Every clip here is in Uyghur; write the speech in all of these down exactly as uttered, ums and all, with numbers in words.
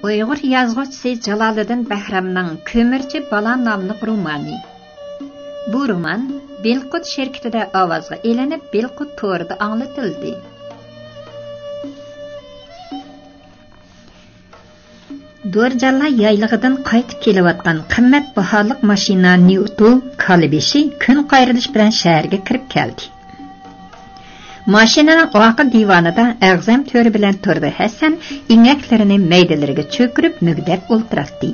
ئۇيغۇر يازغۇچىسى جالالىدىن بەھرامنىڭ كۆمۈرچى بالا ناملىق رومانى. بۇ رومان بىلقۇت شىركىتىدە ئاۋازغا ئېلىنىپ، بىلقۇت تورىدا ئاڭلىتىلدى. دورجالا يايلىقىدىن قايتىپ كېلىۋاتقان قىممەت باھالىق ماشىنا نيۇتو كالىبېشى كۈن قايرىلىش بىلەن شەھەرگە كىرىپ كەلدى. ماشىنىنىڭ ئارقا دىۋانىدا ئەغزەم تۆرە بىلەن تۇردى ھەسەن ئىڭەكلىرىنى مەيدىلىرىگە چۆكۈرۈپ مۈگدەپ ئولتۇراتتى.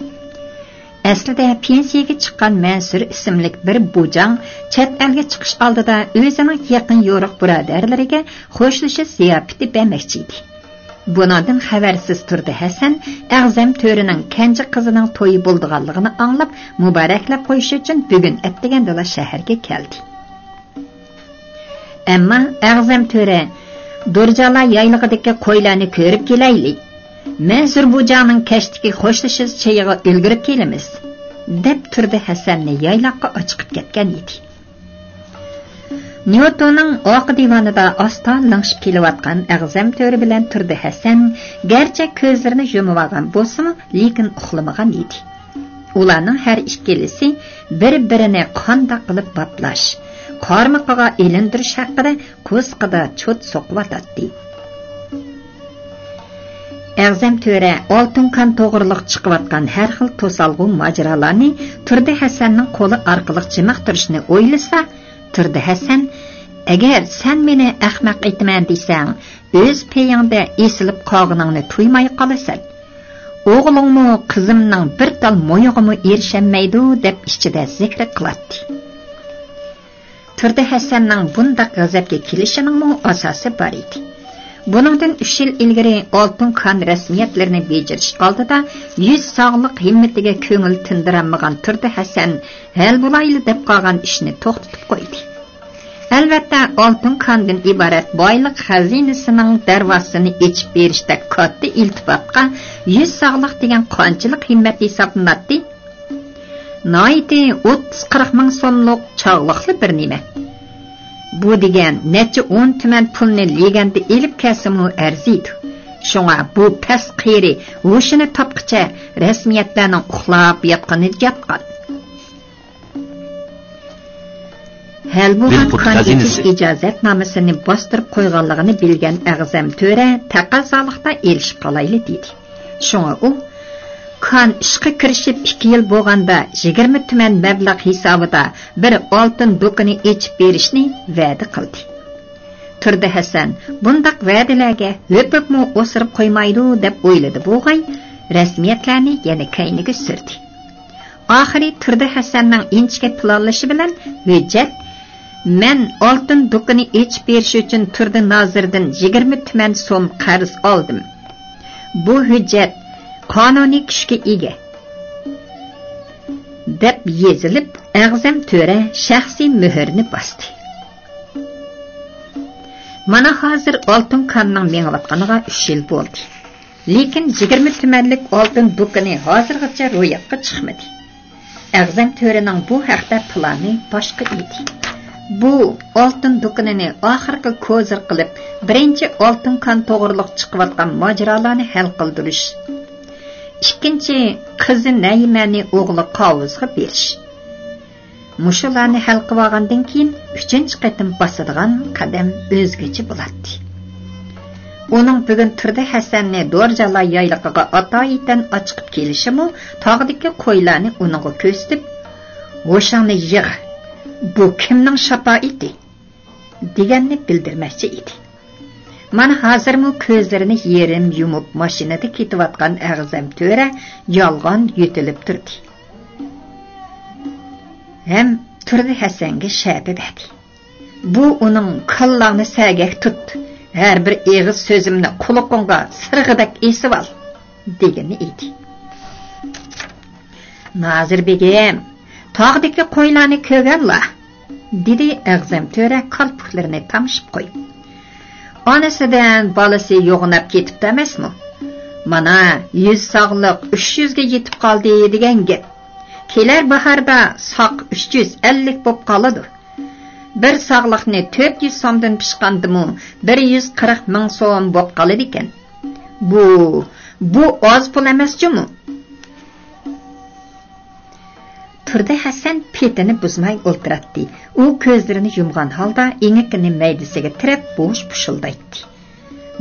ئەسلىدە پېنسىيەگە چىققان مەنسۇر ئىسىملىك بىر بۇجاڭ چەت ئەلگە چىقىش ئالدىدا ئۆزىنىڭ يېقىن يورۇق بۇرادەرلىرىگە خوشلىشىش زىياپىتى بەرمەكچى ئىدى. بۇنىڭدىن خەۋەرسىز تۇردى ھەسەن ئەغزەم تۆرىنىڭ كەنجى قىزىنىڭ تويى بولىدىغانلىقىنى ئاڭلاپ، مۇبارەكلەپ قويۇش ئۈچۈن بۈگۈن ئەتىگەندىلا شەھەرگە كەلدى. ئەمما ئەغزەم تۆرە، «دورجالا يايلىقىدىكى قويلارنى كۆرۈپ كېلەيلى. مەنسۇر بۇجاڭنىڭ كەچتىكى خوشلىشىش چېيىغا ئۈلگۈرۈپ كېلىمىز» دەپ، تۇردى ھەسەننى يايلاققا ئاچىقىپ كەتكەن ئىدى. نيۇتوننىڭ ئارقا دىۋانىدا ئاستا لىڭشىپ كېلىۋاتقان ئەغزەم تۆرە بىلەن تۇردى ھەسەن گەرچە كۆزلىرىنى يۇمۇۋالغان بولسىمۇ، لېكىن ئۇخلىمىغان ئىدى. ئۇلارنىڭ ھەر ئىككىلىسى بىر-بىرىنى قانداق قىلىپ باپلاش، قارمىقىغا ئىلىندۇرۇش ھەققىدە قورسىقىدا چوت سوقۇۋاتاتتى. ئەغزەم تۆرە ئالتۇن كان توغرىلىق چىقىۋاتقان ھەر خىل توسالغۇ ماجىرالارنى تۇردى ھەسەننىڭ قولى ئارقىلىق چىمىقتۇرۇشنى ئويلىسا، تۇردى ھەسەن، «ئەگەر سەن مېنى ئەخمەق ئېتىمەن دېسەڭ، ئۆز پېيىڭدە ئېسىلىپ قالغىنىڭنى تۇيماي قالىسەن. ئوغلۇڭمۇ، قىزىمنىڭ بىر تال مويىغىمۇ ئېرىشەلمەيدۇ» دەپ ئىچىدە زىكرى قىلاتتى. تۇردى ھەسەننىڭ بۇنداق غەزەپكە كېلىشىنىڭمۇ ئاساسى بار ئىدى. بۇنىڭدىن ئۈچ يىل ئىلگىرى ئالتۇن كان رەسمىيەتلىرىنى بېجىرىش ئالدىدا يۈز ساغلىق ھىممىتىگە كۆڭۈل تىندۇرالمىغان تۇردى ھەسەن ھەل بولايلى دەپ قالغان ئىشنى توختىتىپ قويدى. ئەلۋەتتە، ئالتۇن كاندىن ئىبارەت بايلىق خەزىنىسىنىڭ دەرۋازىسىنى ئېچىپ بېرىشتەك كاتتا ئىلتىپاتقا يۈز ساغلىق دېگەن قانچىلىك ھىممەت ھېسابلىناتتى؟ ناھايىتى ئوتتۇز قىرىق مىڭ سوملۇق چاغلىقلا بىر نېمە. بۇ دېگەن نەچچە ئون تۈمەن پۇلنى لېگەندە ئېلىپ كەلسىمۇ ئەرزىيدۇ. شۇڭا بۇ پەس قېرى ھوشىنى تاپقىچە رەسمىيەتلەرنىڭ ئۇخلاپ ياتقىنىدا ياتقان. ھەل بولغان بىلقۇت كان ئېچىش خەزىنىسى ئىجازەتنامىسىنى باستۇرۇپ قويغانلىقىنى بىلگەن ئەغزەم تۆرە تەقەززالىقتا ئېلىشىپ قالايلى دېدى. شۇڭا ئۇ، كان ئىشقا كىرىشىپ ئىككى يىل بولغاندا يىگىرمە تۈمەن مەبلەغ ھېسابىدا بىر ئالتۇن دۇكىنى ئېچىپ بېرىشنى ۋەدە قىلدى. تۇردى ھەسەن بۇنداق ۋەدىلەرگە ھۆپۈپمۇ ئوسۇرۇپ قويمايدۇ دەپ ئويلىدى بوغاي، رەسمىيەتلەرنى يەنە كەينىگە سۈردى. ئاخىرى تۇردى ھەسەننىڭ ئىنچىكە پىلانلىشى بىلەن ھۆججەت، «مەن ئالتۇن دۇكىنى ئېچىپ بېرىش ئۈچۈن تۇردى نازىردىن يىگىرمە تۈمەن سوم قەرز ئالدىم. بۇ ھۆججەت قانۇنىي كۈچكە ئىگە» دەپ يېزىلىپ، ئەغزەم تۆرە شەخسىي مۆھۈرنى باستى. مانا ھازىر ئالتۇن كاننىڭ مېڭىۋاتقىنىغا ئۈچ يىل بولدى. لېكىن يىگىرمە تۈمەنلىك ئالتۇن دۇكىنى ھازىرغىچە روياپقا چىقمىدى. ئەغزەم تۆرىنىڭ بۇ ھەقتە پىلانى باشقا ئىدى. بۇ ئالتۇن دۇكىنىنى ئاخىرقى كوزىر قىلىپ، بىرىنچى ئالتۇن كان توغرىلىق چىقىۋاتقان ماجىرالارنى ھەل قىلدۇرۇش. ئىككىنچى، قىزى نەيىمەنى ئوغلى قاۋۇزغا بېرىش. مۇشۇلارنى ھەل قىلىۋالغاندىن كېيىن، ئۈچىنچى قېتىم باسىدىغان قەدەم ئۆزگىچە بولاتتى. ئۇنىڭ بۈگۈن تۇردى ھەسەننى دورجالا يايلىقىغا ئاتايىتەن ئاچىقىپ كېلىشىمۇ، تاغدىكى قويلارنى ئۇنىڭغا كۆرسىتىپ، «ھوشۇڭنى يىغ، بۇ كىمنىڭ شاپائىتى؟» دېگەننى بىلدۈرمەكچى ئىدى. مانا ھازىرمۇ كۆزلىرىنى يېرىم يۇمۇپ ماشىنىدا كېتىۋاتقان ئەغزەم تۆرە يالغان يۆتىلىپ تۇردى. ھەم تۇردى ھەسەنگە شەپە بەردى. «بۇ ئۇنىڭ، كاللاڭنى سەگەك تۇت، ھەر بىر ئېغىز سۆزۈمنى قۇلىقىڭغا سىرغىدەك ئېسىۋال» دېگىنى ئىدى. «نازىر بېگىم، تاغدىكى قويلارنى كۆرگەنلا؟» دېدى ئەغزەم تۆرە كالپۇكلىرىنى تامشىپ قويۇپ. «ئانىسىدىن بالىسى يوغىناپ كېتىپتۇ ئەمەسمۇ؟ مانا، يۈز ساغلىق ئۈچ يۈزگە يېتىپ قالدى دېگەن گەپ. كېلەر باھاردا ساق ئۈچ يۈز ئەللىك بوپ قالىدۇ. بىر ساغلىقنى تۆت يۈز سومدىن پىشقاندىمۇ، بىر يۈز قىرىق مىڭ سوم بوپ قالىدىكەن. بۇ بۇ ئاز پۇل ئەمەس جۇمۇ. تۇردى ھەسەن پېتىنى بۇزماي ئولتۇراتتى. ئۇ كۆزلىرىنى يۇمغان ھالدا ئېڭىكىنى مەيدىسىگە تىرەپ بوش پۇشۇلدايتتى.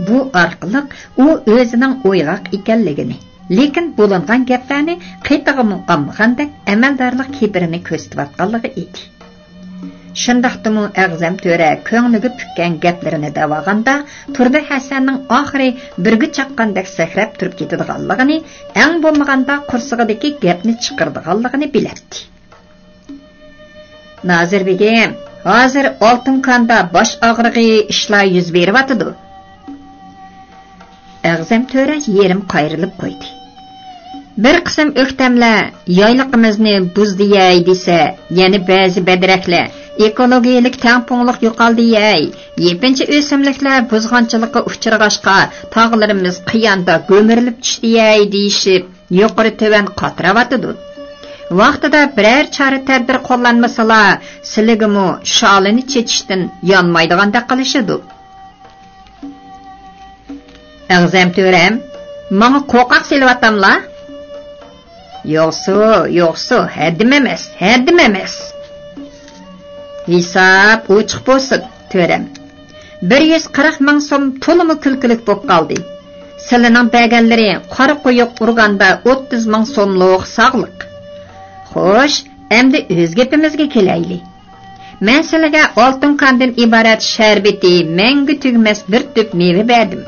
بۇ ئارقىلىق ئۇ ئۆزىنىڭ ئويغاق ئىكەنلىكىنى، لېكىن بولۇنغان گەپلەرنى قېتىغىمۇ ئالمىغاندەك ئەمەلدارلىق كىبىرىنى كۆرسىتىۋاتقانلىقى ئىدى. شۇنداقتىمۇ ئەغزەم تۆرە كۆڭلىگە پۈككەن گەپلىرىنى دەۋالغاندا، تۇردى ھەسەننىڭ ئاخىرى بۈرگە چاققاندەك سەكرەپ تۇرۇپ كېتىدىغانلىقىنى، ئەڭ بولمىغاندا قورسىقىدىكى گەپنى چىقىرىدىغانلىقىنى بىلەتتى. نازىر بېگىم، ھازىر ئالتۇن كاندا باش ئاغرىقى ئىشلار يۈز بېرىۋاتىدۇ. ئەغزەم تۆرە يېرىم قايرىلىپ قويدى. بىر قىسىم ئۆكتەملەر يايلىقىمىزنى بۇز دېيەي دېسە، يەنە بەزى بەدرەكلەر ئېكولوگىيەلىك تەڭپۇڭلۇق يوقالدى دېيەي، يېپىنچا ئۆسۈملۈكلەر بۇزغۇنچىلىققا ئۇچرىغاچقا، تاغلىرىمىز قىياندا گۆمۈرۈلۈپ چۈشتى دېيەي دېيىشىپ، يۇقىرى تۆۋەن قاتراۋاتىدۇ. ۋاقتىدا بىرەر چارە تەدبىر قوللانمىسىلا، سىلىگىمۇ شالىنى چېچىشتىن يانمايدىغاندەك قىلىشىدۇ. ئەغزەم تۆرەم، ماڭا قوقاق سېلىۋاتاملا؟ يوقسۇ، يوقسۇ، ھەددىم ئەمەس، ھەددىم ئەمەس. ھېساب ئوچۇق بولسۇن، تۆرەم. بىر يۈز قىرىق مىڭ سوم تولىمۇ كۈلكىلىك بولۇپ قالدى. سىلىنىڭ بەرگەنلىرى قارا قويۇق ئۇرغاندا ئوتتۇز مىڭ سوملۇق ساغلىق. خوش، ئەمدى ئۆز گېپىمىزگە كېلەيلى. مەن سىلىگە ئالتۇن كاندىن ئىبارەت شەربىتى، مەڭگۈ تۈگىمەس بىر تۈپ مېۋە بەردىم.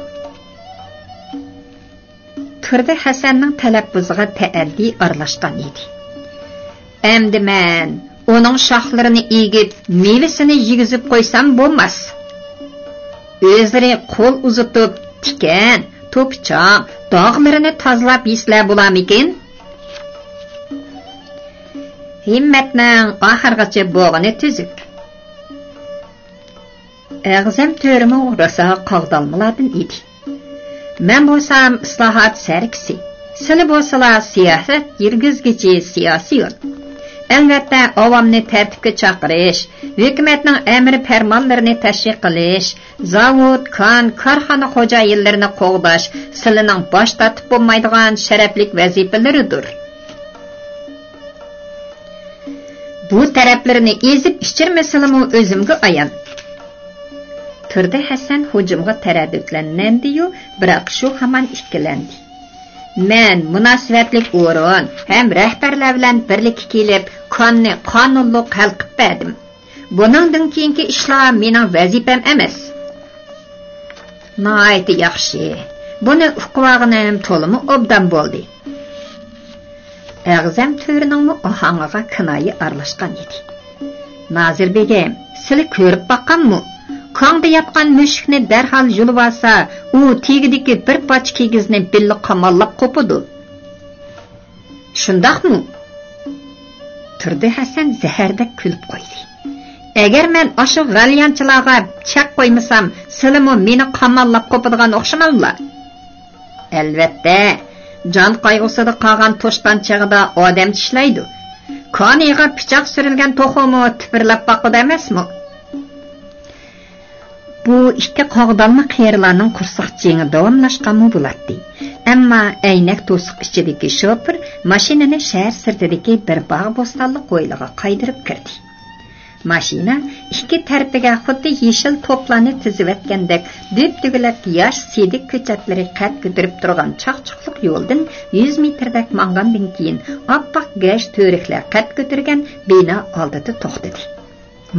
تۇردى ھەسەننىڭ تەلەپپۇزىغا تەئەددى ئارىلاشقان ئىدى. ئەمدى مەن ئۇنىڭ شاخلىرىنى ئېگىپ، مېۋىسىنى يېگۈزۈپ قويسام بولماس. ئۆزلىرى قول ئۇزىتىپ، تىكەن، توپا-چاڭ، داغلىرىنى تازىلاپ يېسىلە بولارمىكىن؟ ھىممەتنىڭ ئاخىرغىچە بولغىنى تۈزۈك. ئەغزەم تۆرىمۇ راسا قاغدالمىلاردىن ئىدى. مەن بولسام ئىسلاھات سەركىسى، سىلى بولسىلا سىياسەت يۈرگۈزگۈچى سىياسىيون. ئەلۋەتتە، ئاۋامنى تەرتىپكە چاقىرىش، ھۆكۈمەتنىڭ ئەمىر پەرمانلىرىنى تەشۋىق قىلىش، زاۋۇت، كان، كارخانا خوجايىنلىرىنى قوغداش سىلىنىڭ باش تارتىپ بولمايدىغان شەرەپلىك ۋەزىپىلىرىدۇر. بۇ تەرەپلىرىنى ئېزىپ ئىچىرمىسىلىمۇ ئۆزۈمگە ئايان. تۇردى ھەسەن ھۇجۇمغا تەرەددۇتلەنمەمدىيۇ، بىراق شۇ ھامان ئىككىلەندى. مەن مۇناسىۋەتلىك ئورۇن ھەم رەھبەرلەر بىلەن بىرلىككە كېلىپ، كاننى قانۇنلۇق ھەل قىلىپ بەردىم. بۇنىڭدىن كېيىنكى ئىشلار مېنىڭ ۋەزىپەم ئەمەس. ناھايىتى ياخشى. بۇنى ئۇقۇۋالغىنىم تولىمۇ ئوبدان بولدى. ئەغزەم تۆرىنىڭمۇ ئاھاڭىغا كىنايە ئارىلاشقان ئىدى. نازىر بېگىم، سىلى كۆرۈپ باققانمۇ؟ كاڭدا ياتقان مۈشۈكنى دەرھال يۇلۇۋالسا، ئۇ تېگىدىكى بىر پارچە كىگىزنى بىللە قاماللاپ قوپىدۇ. شۇنداقمۇ؟ تۇردى ھەسەن زەھەردەك كۈلۈپ قويدى. ئەگەر مەن ئاشۇ غەليانچىلارغا چەك قويمىسام، سىلىمۇ مېنى قاماللاپ قوپىدىغان ئوخشىماملا؟ ئەلۋەتتە، جان قايغۇسىدا قالغان توشقان چېغىدا ئادەم چىشلەيدۇ. كانىغا پىچاق سۈرۈلگەن توخۇمۇ تىپىرلاپ باقىدۇ ئەمەسمۇ؟ بۇ ئىككى قاغدالما قېرىلارنىڭ قورساق جېڭى داۋاملاشقانمۇ بولاتتى. ئەمما ئەينەك توسۇق ئىچىدىكى شوپۇر ماشىنىنى شەھەر سىرتىدىكى بىر باغ بوستانلىق ھويلىغا قايدۇرۇپ كىردى. ماشىنا ئىككى تەرىپىگە خۇددى يېشىل توپلارنى تىزىۋەتكەندەك دۈپدۈگىلەك ياش سېدىك كۆچەتلىرى قەد كۆتۈرۈپ تۇرغان چاقچۇقلۇق يولدىن يۈز مېتىردەك ماڭغاندىن كېيىن، ئاپئاق گەش تۈۋرۈكلەر قەد كۆتۈرگەن بىنا ئالدىدا توختىدى.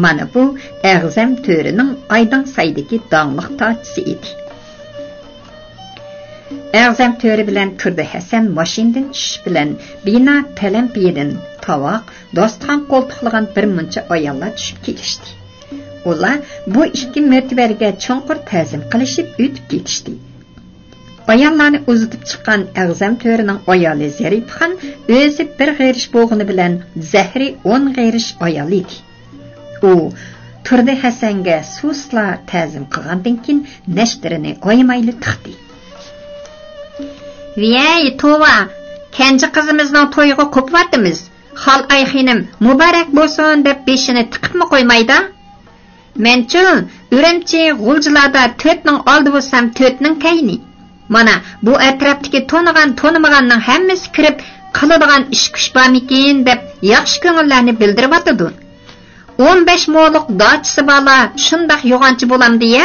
مانا بۇ ئەغزەم تۆرىنىڭ ئايدىڭ سايدىكى داڭلىق تاچىسى ئىدى. ئەغزەم تۆرە بىلەن تۇردى ھەسەن ماشىنىدىن چۈشۈش بىلەن بىنا پەلەمپىيىدىن تاۋاق، داستىخان قولتۇقلىغان بىر مۇنچە ئاياللار چۈشۈپ كېلىشتى. ئۇلار بۇ ئىككى مۆتىۋەرگە چوڭقۇر تەزىم قىلىشىپ ئۆتۈپ كېتىشتى. ئاياللارنى ئۇزىتىپ چىققان ئەغزەم تۆرىنىڭ ئايالى زەرىپىخان ئۆزى بىر غېرىش بولغىنى بىلەن زەھىرى ئون غېرىش ئايال ئىدى. ئۇ تۇردى ھەسەنگە سۇسلا تەزىم قىلغاندىن كېيىن نەشتىرىنى ئايىمايلا تىقتى. ۋىيەي، توۋا! كەنجى قىزىمىزنىڭ تويىغا قوپۇۋاتىمىز. خالئاي خېنىم، مۇبارەك بولسۇن دەپ بېشىنى تىقىپمۇ قويمايدا. مەنچۇ، ئۈرۈمچى، غۇلجىلاردا تۆتنىڭ ئالدى بولسام، تۆتنىڭ كەينى. مانا، بۇ ئەتراپتىكى تونۇغان-تونۇمىغاننىڭ ھەممىسى كىرىپ، قىلىدىغان ئىش-كۈچ بارمىكىن دەپ ياخشى كۆڭۈللەرنى بىلدۈرۈۋاتىدۇ. ئون بەش مولۇق داچىسى بارلار شۇنداق يوغانچى بولامدۇ يا؟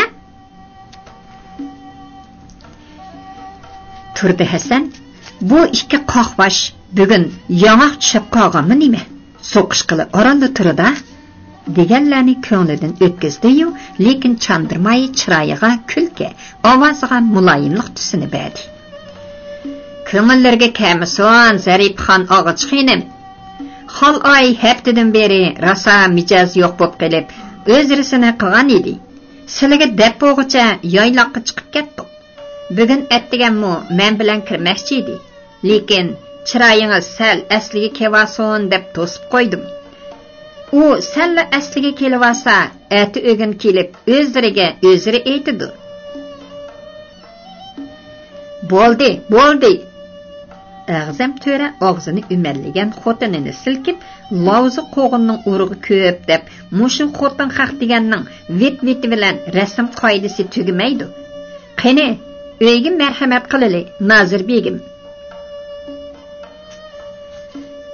تۇردى ھەسەن، بۇ ئىككى قاقباش بۈگۈن ياڭاق چۈشۈپ قالغانمۇ نېمە؟ سوقۇشقىلى ئورۇندا تۇرىدا، دېگەنلەرنى كۆڭلىدىن ئۆتكۈزدى-يۇ، لېكىن چاندۇرماي چىرايىغا كۈلكە، ئاۋازىغا مۇلايىملىق تۈسىنى بەردى. كۆڭۈللىرىگە كەلمىسۇن، زەرىپىخان ئاغىچى خېنىم. خالئاي ھەپتىدىن بېرى راسا مىجەزى يوق بولۇپ قېلىپ، ئۆز رىسىنى قىلغان ئىدى. سىلىگە دەپ بولغۇچە يايلاققا چىقىپ كەتتۇق. بۈگۈن ئەتىگەنمۇ مەن بىلەن كىرمەكچى ئىدى. لېكىن چىرايىڭىز سەل ئەسلىگە كېلىۋالسۇن دەپ توسۇپ قويدۇم. ئۇ سەللا ئەسلىگە كېلىۋالسا، ئەتە ئۆگۈن كېلىپ ئۆزلىرىگە ئۆزلىرى ئېيتىدۇ. بولدى، بولدى! ئەغزەم تۆرە ئاغزىنى ئۈمەللىگەن خوتۇنىنى سىلكىپ، لاۋزا قوغۇننىڭ ئۇرۇغى كۆپ دەپ، مۇشۇ خوتۇن خەق دېگەننىڭ ۋىت-ۋىتى بىلەن رەسىم قائىدىسى تۈگىمەيدۇ. قېنى، ئۆيگە مەرھەمەت قىلىلى، نازىر بېگىم.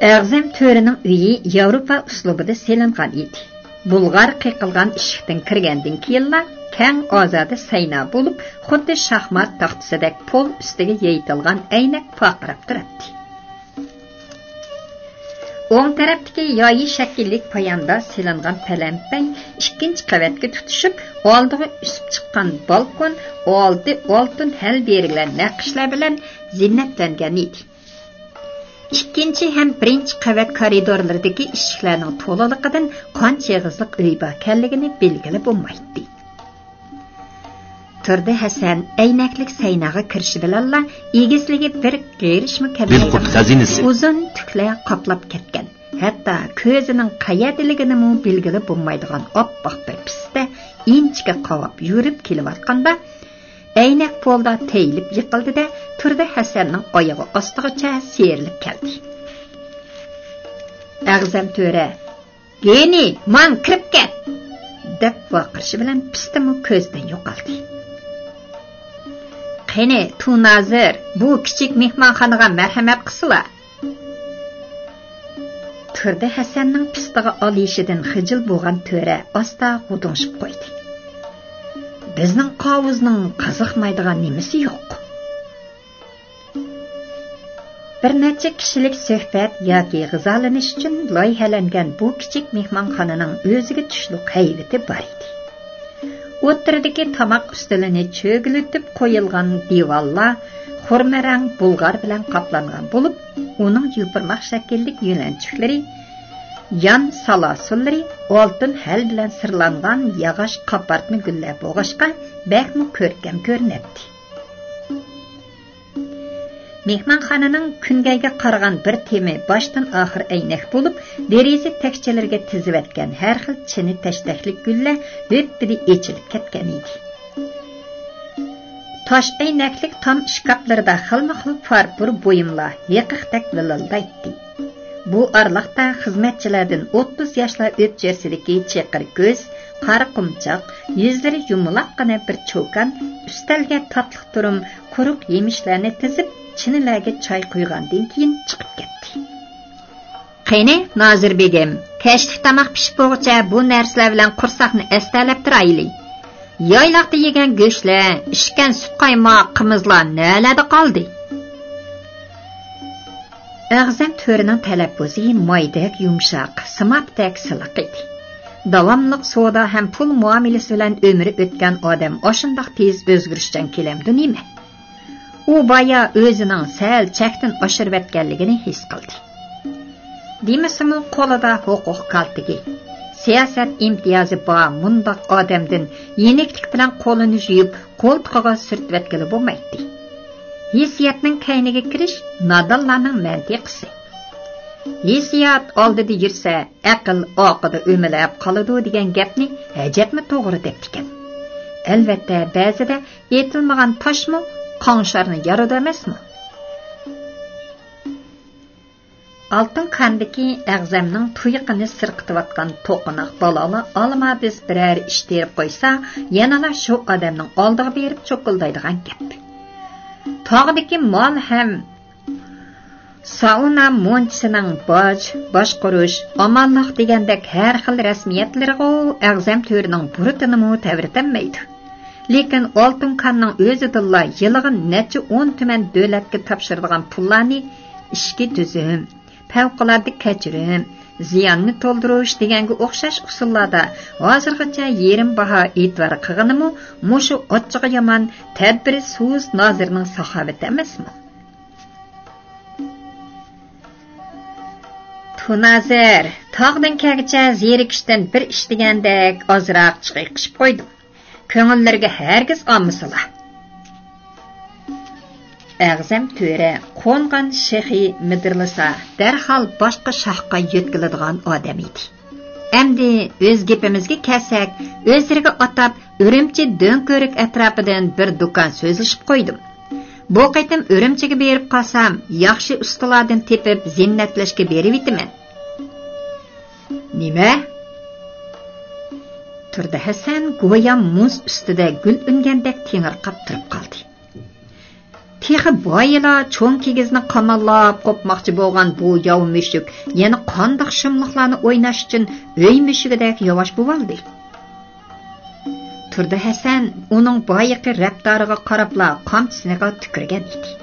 ئەغزەم تۆرىنىڭ ئۆيى ياۋروپا ئۇسلۇبىدا سېلىنغان ئىدى. بۇلغار قېقىلغان ئىشىكتىن كىرگەندىن كېيىنلا كەڭ ئازادە سەينا بولۇپ، خۇددى شاھمات تاختىسىدەك پول ئۈستىگە يېيىتىلغان ئەينەك پارقىراپ تۇراتتى. ئوڭ تەرەپتىكى يايى شەكىللىك پاياندا سېلىنغان پەلەمپەي ئىككىنچى قەۋەتكە تۇتىشىپ، ئالدىغا ئۈسۈپ چىققان بالكون ئالتە ئالتۇن ھەل بېرىلگەن نەقىشلەر بىلەن زىننەتلەنگەن ئىدى. ئىككىنچى ھەم بىرىنچى قەۋەت كارىدورلىرىدىكى ئىشىكلەرنىڭ تولىلىقىدىن قانچە ئېغىزلىق ئۆي باركەنلىكىنى بىلگىلى بولمايتتى. تۇردى ھەسەن ئەينەكلىك سەيناغا كىرىشى بىلەنلا ئېگىزلىكى بىر قېرىشمۇ كەممەيدىغان ئۇزۇن تۈكلەر قاپلاپ كەتكەن، ھەتتا كۆزىنىڭ قەيەردىلىكىنىمۇ بىلگىلى بولمايدىغان ئاپئاق بىر پىستە ئىنچىكە قاۋاپ يۈرۈپ كېلىۋاتقاندا، ئەينەك پولدا تېيىلىپ يىقىلدى-دە، تۇردى ھەسەننىڭ ئايىغى ئاستىغىچە سىيرىلىپ كەلدى. ئەغزەم تۆرە، «گېنى، ماڭ، كىرىپ كەت!» دەپ ۋارقىرىشى بىلەن پىستىمۇ كۆزدىن يوقالدى. «قېنى، تۇنازىر، بۇ كىچىك مېھمانخانىغا مەرھەمەت قىلسىلا!» تۇردى ھەسەننىڭ پىستىغا ئالىيىشىدىن خىجىل بولغان تۆرە ئاستا غۇدۇڭشىپ قويدى. «بىزنىڭ قاۋۇزنىڭ قىزىقمايدىغان نېمىسى يوق؟» بىر نەچچە كىشىلىك سۆھبەت ياكى غىزالىنىش ئۈچۈن لايىھەلەنگەن بۇ كىچىك مېھمانخانىنىڭ ئۆزىگە تۇشلۇق ھەيۋىتى بار ئىدى. ئوتتۇرىدىكى تاماق ئۈستىلىنى چۆگىلىتىپ قويۇلغان دىۋانلار خۇرمە رەڭ بۇلغار بىلەن قاپلانغان بولۇپ، ئۇنىڭ يوپۇرماق شەكىللىك يۆلەنچۈكلىرى، يان سالاسۇنلىرى ئالتۇن ھەل بىلەن سىرلانغان ياغاچ قاپارتما گۈللەر بولغاچقا، بەكمۇ كۆركەم كۆرۈنەتتى. مېھمانخانىنىڭ كۈنگەيگە قارىغان بىر تېمى باشتىن ئاخىر ئەينەك بولۇپ، دېرىزە تەكچىلىرىگە تىزىۋەتكەن ھەر خىل چىنە تەشتەكلىك گۈللەر ھۆپپىدە ئېچىلىپ كەتكەن ئىدى. تاش ئەينەكلىك تام ئىشكاپلىرىدا خىلمۇ خىل پارپۇر بۇيۇملار ھېقىقتەك ۋىلىلدايتتى. بۇ ئارىلىقتا خىزمەتچىلەردىن ئوتتۇز ياشلار ئۆپچىسىدىكى چېقىر كۆز، قارا قۇمچاق، يۈزلىرى يۇمىلاققىنە بىر چوكان ئۈستەلگە تاتلىق تۇرۇم قۇرۇق يېمىشلەرنى تىزىپ، چىنىلەرگە چاي قۇيغاندىن كېيىن چىقىپ كەتتى. قېنى، نازىر بېگىم، كەچلىك تاماق پىشىپ بولغۇچە بۇ نەرسىلەر بىلەن قورساقنى ئەستەلەپ تۇرايلى. يايلاقتا يېگەن گۆشلەر، ئىچكەن سۈت قايماق، قىمىزلار نەلەردە قالدى؟ ئەغزەم تۆرىنىڭ تەلەپپۇزى مايدەك يۇمشاق، سىمابتەك سىلىق ئىدى. داۋاملىق سودا ھەم پۇل مۇئامىلىسى بىلەن ئۆمرى ئۆتكەن ئادەم ئاشۇنداق تېز ئۆزگىرىشچان كېلەمدۇ نېمە؟ ئۇ بايا ئۆزىنىڭ سەل چەكتىن ئاشۇرۇۋەتكەنلىكىنى ھېس قىلدى. دېمىسىمۇ، قولىدا ھوقۇق كالتىكى، سىياسەت ئىمتىيازى بار مۇنداق ئادەمدىن يېنىكلىك بىلەن قولىنى يۇيۇپ، قولتۇقىغا سۈرتۈۋەتكىلى بولمايتتى. ھېسسىياتنىڭ كەينىگە كىرىش نادانلارنىڭ مەنتىقىسى. ھېسسىيات ئالدىدا يۈرسە، ئەقىل ئارقىدا ئۆمىلەپ قالىدۇ دېگەن گەپنى ئەجەبمۇ توغرا دەپتىكەن. ئەلۋەتتە، بەزىدە ئېتىلمىغان تاشمۇ قاڭشارنى يارىدۇ ئەمەسمۇ؟ ئالتۇن كاندىكى ئەغزەمنىڭ تۇيىقىنى سىرقىتىۋاتقان توقۇناق بالالار ئالما بىز بىرەر ئىش تېرىپ قويسا، يەنىلا شۇ ئادەمنىڭ ئالدىغا بېرىپ چوقۇلدايدىغان گەپ. تاغدىكى مال ھەم ساۋنا مونچىسىنىڭ باج، باشقۇرۇش، ئامانلىق دېگەندەك ھەر خىل رەسمىيەتلىرىغۇ ئەغزەم تۆرىنىڭ بۇرۇتىنىمۇ تەۋرىتەلمەيدۇ. لېكىن ئالتۇن كاننىڭ ئۆزىدىنلا يىلىغا نەچچە ئون تۈمەن دۆلەتكە تاپشۇرىدىغان پۇللارنى ئىچكى تۈزۈم، پەۋقۇلئاددە كەچۈرۈم، زىياننى تولدۇرۇش دېگەنگە ئوخشاش ئۇسۇللاردا ھازىرغىچە يېرىم باھا ئېتىبار قىلغىنىمۇ مۇشۇ ئاچچىقى يامان، تەدبىرى سۇس نازىرنىڭ ساخاۋىتى ئەمەسمۇ؟ تۇنازىر، تاغدىن كەلگۈچە زېرىكىشتىن بىر ئىش دېگەندەك ئازراق چىقىقىشىپ قويدۇم. كۆڭۈللىرىگە ھەرگىز ئالمىسىلا. ئەغزەم تۆرە قونغان شېخى مىدىرلىسا، دەرھال باشقا شاخقا يۆتكىلىدىغان ئادەم ئىدى. ئەمدى ئۆز گېپىمىزگە كەلسەك، ئۆزلىرىگە ئاتاپ ئۈرۈمچى دۆڭكۆۋرۈك ئەتراپىدىن بىر دۇكان سۆزلىشىپ قويدۇم. بۇ قېتىم ئۈرۈمچىگە بېرىپ قالسام، ياخشى ئۇستىلاردىن تېپىپ زىننەتلەشكە بېرىۋېتىمەن. نېمە؟ تۇردى ھەسەن گويا مۇز ئۈستىدە گۈل ئۈنگەندەك تېڭىرقاپ تۇرۇپ قالدى. تېخى بايىلا چوڭ كىگىزنى قاماللاپ قوپماقچى بولغان بۇ ياۋا مۈشۈك يەنە قانداق شۇملۇقلارنى ئويناش ئۈچۈن ئۆي مۈشۈكىدەك ياۋاش بولۇۋالدى؟ تۇردى ھەسەن ئۇنىڭ بايىقى رەپتارىغا قاراپلا قامچىسىغا تۈكۈرگەن ئىدى.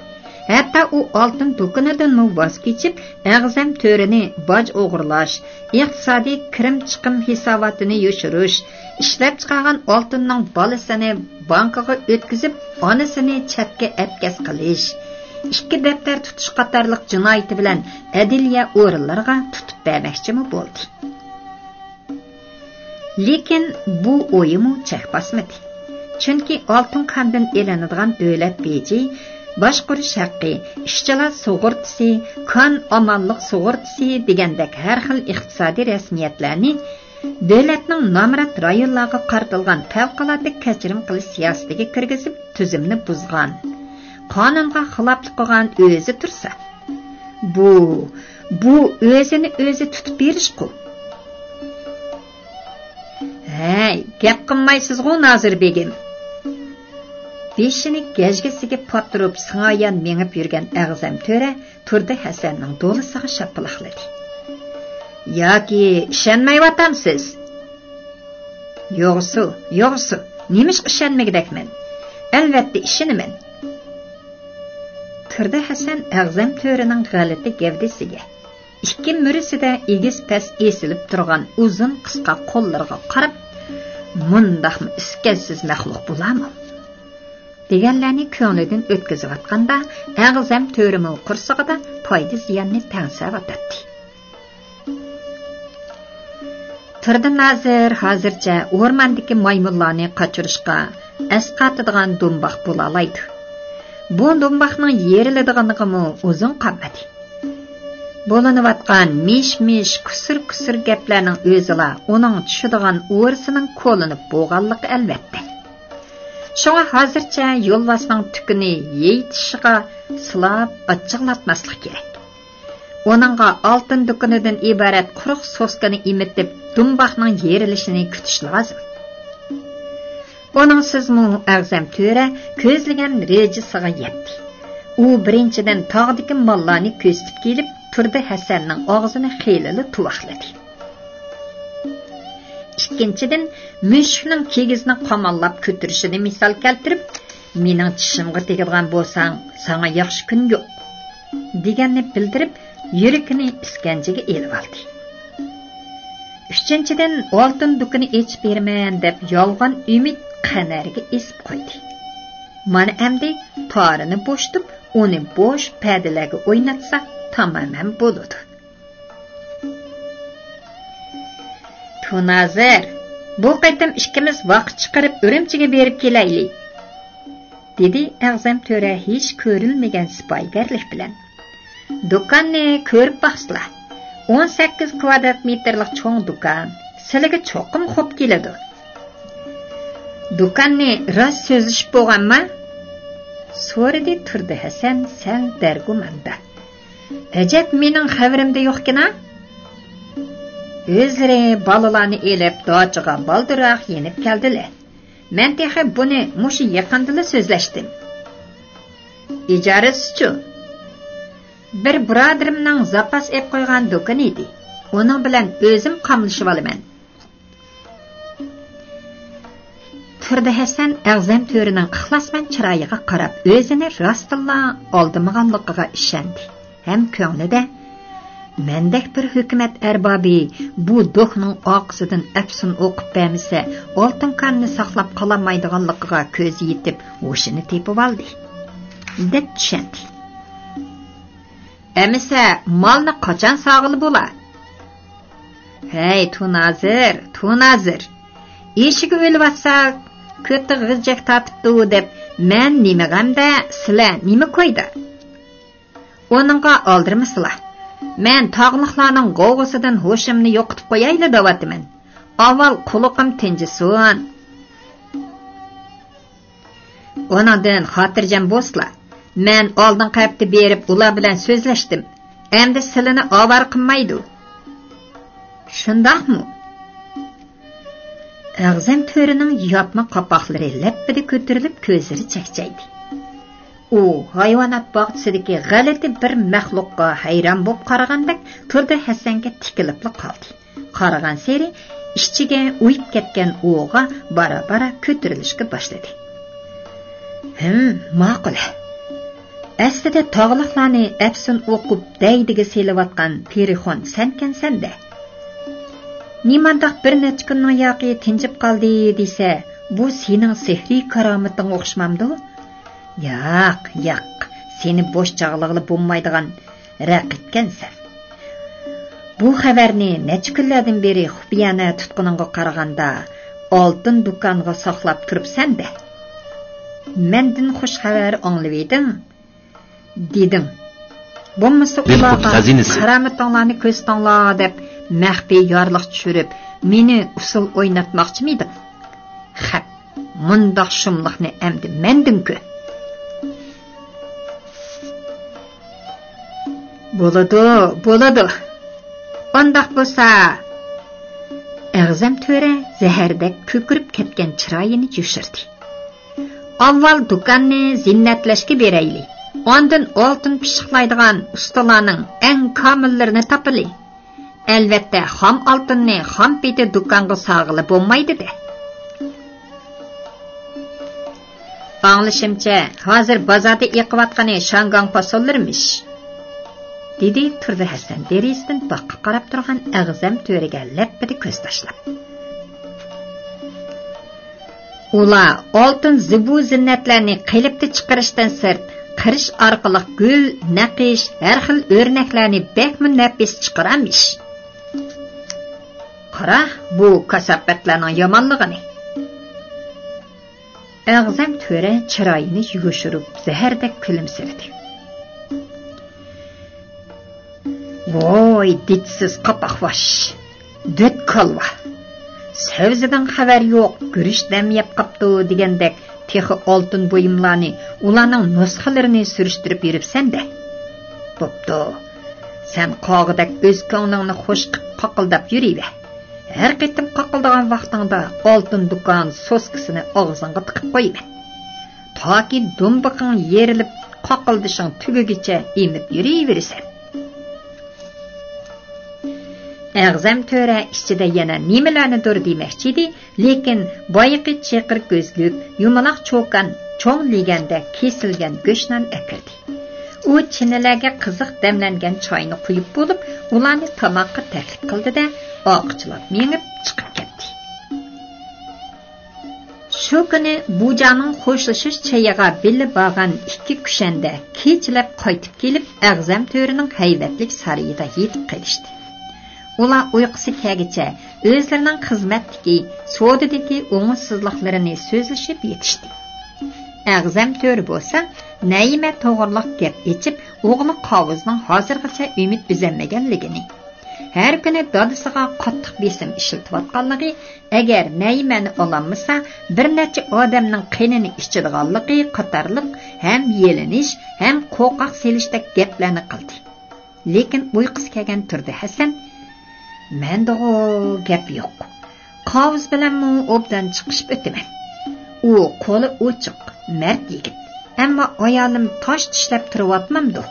ھەتتا ئۇ ئالتۇن دۇكىنىدىنمۇ ۋاز كېچىپ، ئەغزەم تۆرىنى باج ئوغرىلاش، ئىقتىسادىي كىرىم چىقىم ھېساباتىنى يوشۇرۇش، ئىشلەپچىقارغان ئالتۇننىڭ بالىسىنى بانكىغا ئۆتكۈزۈپ، ئانىسىنى چەتكە ئەتكەس قىلىش، ئىككى دەپتەر تۇتۇش قاتارلىق جىنايىتى بىلەن ئەدلىيە ئورۇنلىرىغا تۇتۇپ بەرمەكچىمۇ بولدى. لېكىن بۇ ئويىمۇ چەك باسمىدى. چۈنكى ئالتۇن كاندىن ئېلىنىدىغان دۆلەت بېجى، باشقۇرۇش ھەققى، ئىشچىلار سۇغۇرتىسى، كان ئامانلىق سۇغۇرتىسى دېگەندەك ھەر خىل ئىقتىسادىي رەسمىيەتلەرنى دۆلەتنىڭ نامرات رايونلارغا قارىتىلغان پەۋقۇلئاددە كەچۈرۈم قىلىش سىياسىتىگە كىرگۈزۈپ، تۈزۈمنى بۇزغان، قانۇنغا خىلاپلىق قىلغان ئۆزى تۇرسا، بۇ، بۇ ئۆزىنى ئۆزى تۇتۇپ بېرىشقۇ. ھەي، گەپ قىلمايسىزغۇ، نازىر بېگىم! بېشىنى گەجگىسىگە پاتۇرۇپ، سىڭايان مېڭىپ يۈرگەن ئەغزەم تۆرە تۇردى ھەسەننىڭ دولىسىغا شاپىلاقلىدى. ياكى ئىشەنمەيۋاتامسىز؟ يوغسۇ، يوغسۇ، نېمىشقا ئىشەنمىگۈدەكمەن؟ ئەلۋەتتە ئىشىنىمەن. تۇردى ھەسەن ئەغزەم تۆرىنىڭ غەلىتە گەۋدىسىگە، ئىككى مۈرىسىدە ئېگىز پەس ئېسىلىپ تۇرغان ئۇزۇن قىسقا قوللىرىغا قاراپ، مۇنداقمۇ ئىسكەنسىز مەخلۇق بولامۇ؟ دېگەنلەرنى كۆڭلىدىن ئۆتكۈزۈۋاتقاندا، ئەغزەم تۆرىمۇ قورسىقىدا پايدا زىياننى تەڭسەۋاتاتتى. تۇردى نازىر ھازىرچە ئورماندىكى مايمۇنلارنى قاچۇرۇشقا ئەسقاتىدىغان دۇمباق بولالايدۇ. بۇ دۇمباقنىڭ يېرىلىدىغىنىغىمۇ ئۇزۇن قالمىدى. بولۇنۇۋاتقان مىش-مىش، كۇسۇر-كۇسۇر گەپلەرنىڭ ئۆزىلا ئۇنىڭ چۈشىدىغان ئورىسىنىڭ كولىنىپ بولغانلىقى ئەلۋەتتە. شۇڭا ھازىرچە يولۋاسنىڭ تۈكىنى يېيىتىشىغا سىلاپ ئاچچىقلاتماسلىق كېرەك. ئۇنىڭغا ئالتۇن دۇكىنىدىن ئىبارەت قۇرۇق سوسكىنى ئېمىتىپ، دۇمباقنىڭ يېرىلىشىنى كۈتۈش لازىم. ئۇنىڭسىزمۇ ئەغزەم تۆرە كۆزلىگەن رېجىسىغا يەتتى. ئۇ بىرىنچىدىن تاغدىكى ماللارنى كۆزىتىپ كېلىپ، تۇردى ھەسەننىڭ ئاغزىنى خېلىلا تۇۋاقلىدى. ئىككىنچىدىن، مۈشۈكنىڭ كىگىزنى قاماللاپ كۆتۈرۈشىنى مىسال كەلتۈرۈپ، «مېنىڭ چىشىمغا تېگىدىغان بولساڭ، ساڭا ياخشى كۈن يوق» دېگەننى بىلدۈرۈپ، يۈرىكىنى ئىسكەنجىگە ئېلىۋالدى. ئۈچىنچىدىن، «ئالتۇن دۇكىنى ئېچىپ بېرىمەن» دەپ يالغان ئۈمىد قەنەرگە ئېسىپ قويدى. مانا ئەمدى تارىنى بوشىتىپ، ئۇنى بوش پەدىلەرگە ئويناتسا تامامەن بولىدۇ. تۇنازىر، بۇ قېتىم ئىككىمىز ۋاقىت چىقىرىپ ئۈرۈمچىگە بېرىپ كېلەيلى، دېدى ئەغزەم تۆرە ھېچ كۆرۈلمىگەن سىپايىگەرلىك بىلەن. دۇكاننى كۆرۈپ باقسىلا، ئون سەككىز كۋادرات مېتىرلىق چوڭ دۇكان، سىلىگە چوقۇم خوپ كېلىدۇ. دۇكاننى راست سۆزلىشىپ بولغانما؟ سورىدى تۇردى ھەسەن سەل دەرگۇماندا. ئەجەب مېنىڭ خەۋىرىمدە يوقكىنا؟ ئۆزلىرى بالىلارنى ئېلىپ داچىغا بالدۇرراق يېنىپ كەلدىلە. مەن تېخى بۇنى مۇشۇ يېقىندىلا سۆزلەشتىم. ئىجارىسىچۇ؟ بىر بۇرادىرىمنىڭ زاپاس ئېلىپ قويغان دۇكىنى ئىدى. ئۇنىڭ بىلەن ئۆزۈم قاملىشىۋالىمەن. تۇردى ھەسەن ئەغزەم تۆرىنىڭ ئىخلاسمەن چىرايىغا قاراپ، ئۆزىنى راستتىنلا ئالدىمىغانلىقىغا ئىشەندى ھەم كۆڭلىدە، مەندەك بىر ھۆكۈمەت ئەربابى بۇ دوھنىڭ ئارقىسىدىن ئەپسۇن ئوقۇپ بەرمىسە، ئالتۇن كاننى ساقلاپ قالالمايدىغانلىقىغا كۆزى يېتىپ، ھوشىنى تېپىۋالدى، دەپ چۈشەندى. ئەمىسە، مالنى قاچان ساغىلى بولا؟ ھەي، تۇنازىر، تۇنازىر! ئېشىگە ئۆلۈۋاتسا، كۆتى غىجەك تارتىپتۇ دەپ، مەن نېمە غەمدە، سىلە نېمە كويدا؟ ئۇنىڭغا ئالدىرىمىسىلا. مەن تاغلىقلارنىڭ غوۋغىسىدىن ھوشۇمنى يوقىتىپ قويايلا دەۋاتىمەن. ئاۋۋال قۇلىقىم تىنجىسۇن. ئۇنىڭدىن خاتىرجەم بولسىلا، مەن ئالدىنقى ھەپتە بېرىپ ئۇلار بىلەن سۆزلەشتىم. ئەمدى سىلىنى ئاۋارە قىلمايدۇ. شۇنداقمۇ؟ ئەغزەم تۆرىنىڭ ياپما قاپاقلىرى لەپپىدە كۆتۈرۈلۈپ، كۆزلىرى چەكچەيدى. ئۇ ھايۋانات باغچىسىدىكى غەلىتە بىر مەخلۇققا ھەيران بولۇپ قارىغاندەك تۇردى ھەسەنگە تىكىلىپلا قالدى. قارىغانسېرى ئىچىگە ئۇيۇپ كەتكەن ئوغا بارا-بارا كۆتۈرۈلۈشكە باشلىدى. ھىم، ماقۇل. ئەسلىدە تاغلىقلارنى ئەپسۇن ئوقۇپ دەيدىگە سېلىۋاتقان پېرىخون سەنكەنسەن-دە. نېمانداق بىر نەچچە كۈننىڭ ياقى تىنجىپ قالدى دېسە، بۇ سېنىڭ سېھرىي كارامىتىڭ ئوخشىمامدۇ؟ ياق، ياق، سېنى بوش چاغلىغىلى بولمايدىغان رەقىبكەنسەن. بۇ خەۋەرنى نەچچە كۈنلەردىن بېرى خۇپىيانە تۇتقىنىڭغا قارىغاندا، ئالتۇن دۇكانغا ساقلاپ تۇرۇپسەن-دە. مەندىن خۇش خەۋەر ئاڭلىۋىدىڭ، دېدىڭ. بولمىسا ئۇلارغا خەزىنىسى. كارامىتىڭلارنى كۆرسىتىڭلار دەپ مەخپىي يارلىق چۈشۈرۈپ، مېنى ئۇسسۇل ئويناتماقچىمىدىڭ؟ خەپ، مۇنداق شۇملۇقنى ئەمدى مەندىن كۆر. بولىدۇ، بولىدۇ. ئۇنداق بولسا، ئەغزەم تۆرە زەھەردەك كۆكىرىپ كەتكەن چىرايىنى يوشۇردى. ئاۋۋال دۇكاننى زىننەتلەشكە بېرەيلى. ئاندىن ئالتۇن پىششىقلايدىغان ئۇستىلارنىڭ ئەڭ كامىللىرىنى تاپىلى. ئەلۋەتتە، خام ئالتۇننى خام پېتى دۇكانغا ساغىلى بولمايدۇ-دە. ئاڭلىشىمچە، ھازىر بازاردا ئېقىۋاتقىنى شاڭگاڭ پاسونلىرىمىش، دېدى تۇردى ھەسەن دېرىزىدىن باغقا قاراپ تۇرغان ئەغزەم تۆرىگە لەپپىدە كۆز تاشلاپ. ئۇلار ئالتۇن زىبۇ زىننەتلەرنى قېلىپتا چىقىرىشتىن سىرت، قىرىش ئارقىلىق گۈل، نەقىش، ھەر خىل ئۆرنەكلەرنى بەكمۇ نەپىس چىقىرارمىش. قارا، بۇ كاساپەتلەرنىڭ يامانلىقىنى. ئەغزەم تۆرە چىرايىنى يوشۇرۇپ، زەھەردەك كۈلۈمسىرىدى. ۋوي، دىتسىز قاپاقباش، دۆت كالۋا! سەۋزىدىن خەۋەر يوق، گۈرۈچ دەم يەپ قاپتۇ دېگەندەك، تېخى ئالتۇن بۇيۇملارنى، ئۇلارنىڭ نۇسخىلىرىنى سۈرۈشتۈرۈپ يۈرۈپسەن-دە. بوپتۇ، سەن قاغىدەك ئۆز كۆڭلۈڭنى خۇش قىپ قاقىلداپ يۈرۈۋەر. ھەر قېتىم قاقىلدىغان ۋاقتىڭدا ئالتۇن دۇكان سوسكىسىنى ئاغزىڭغا تىقىپ قويىمەن. تاكى دۇمبىقىڭ يېرىلىپ، قاقىلدىشىڭ تۈگىگىچە ئېمىپ يۈرۈۋېرىسەن. ئەغزەم تۆرە ئىچىدە يەنە نېمىلەرنىدۇر دېمەكچى ئىدى، لېكىن بايىقى چېقىر كۆزلۈك، يۇمىلاق چوكان، چوڭ لېگەندە كېسىلگەن گۆشنان ئەكىردى. ئۇ چىنىلەرگە قىزىق دەملەنگەن چاينى قۇيۇپ بولۇپ، ئۇلارنى تاماققا تەكلىپ قىلدى-دە، ئارقىچىلاپ مېڭىپ چىقىپ كەتتى. شۇ كۈنى بۇجاڭنىڭ خوشلىشىش چېيىغا بىللە بارغان ئىككى كۈشەندە كېچىلەپ قايتىپ كېلىپ، ئەغزەم تۆرىنىڭ ھەيۋەتلىك سارىيىدا يېتىپ قېلىشتى. ئۇلار ئۇيقۇسى كەلگىچە ئۆزلىرىنىڭ خىزمەتتىكى، سودىدىكى ئوڭۇشسىزلىقلىرىنى سۆزلىشىپ يېتىشتى. ئەغزەم تۆرە بولسا نەيىمە توغرىلىق گەپ ئېچىپ، ئوغلى قاۋۇزنىڭ ھازىرغىچە ئۈمىد ئۈزەلمىگەنلىكىنى، ھەر كۈنى دادىسىغا قاتتىق بېسىم ئىشلىتىۋاتقانلىقى، ئەگەر نەيىمەنى ئالالمىسا، بىر نەچچە ئادەمنىڭ قېنىنى ئىچىدىغانلىقى قاتارلىق ھەم يېلىنىش، ھەم قورقاق سېلىشتەك گەپلەرنى قىلدى. لېكىن ئۇيقۇسى كەلگەن تۇردى ھەسەن، مەندىغۇ گەپ يوق. قاۋۇز بىلەنمۇ ئوبدان چىقىشىپ ئۆتىمەن. ئۇ قولى ئوچۇق، مەرد يىگىت. ئەمما ئايالىم تاش چىشلەپ تۇرۇۋاتمامدۇ؟»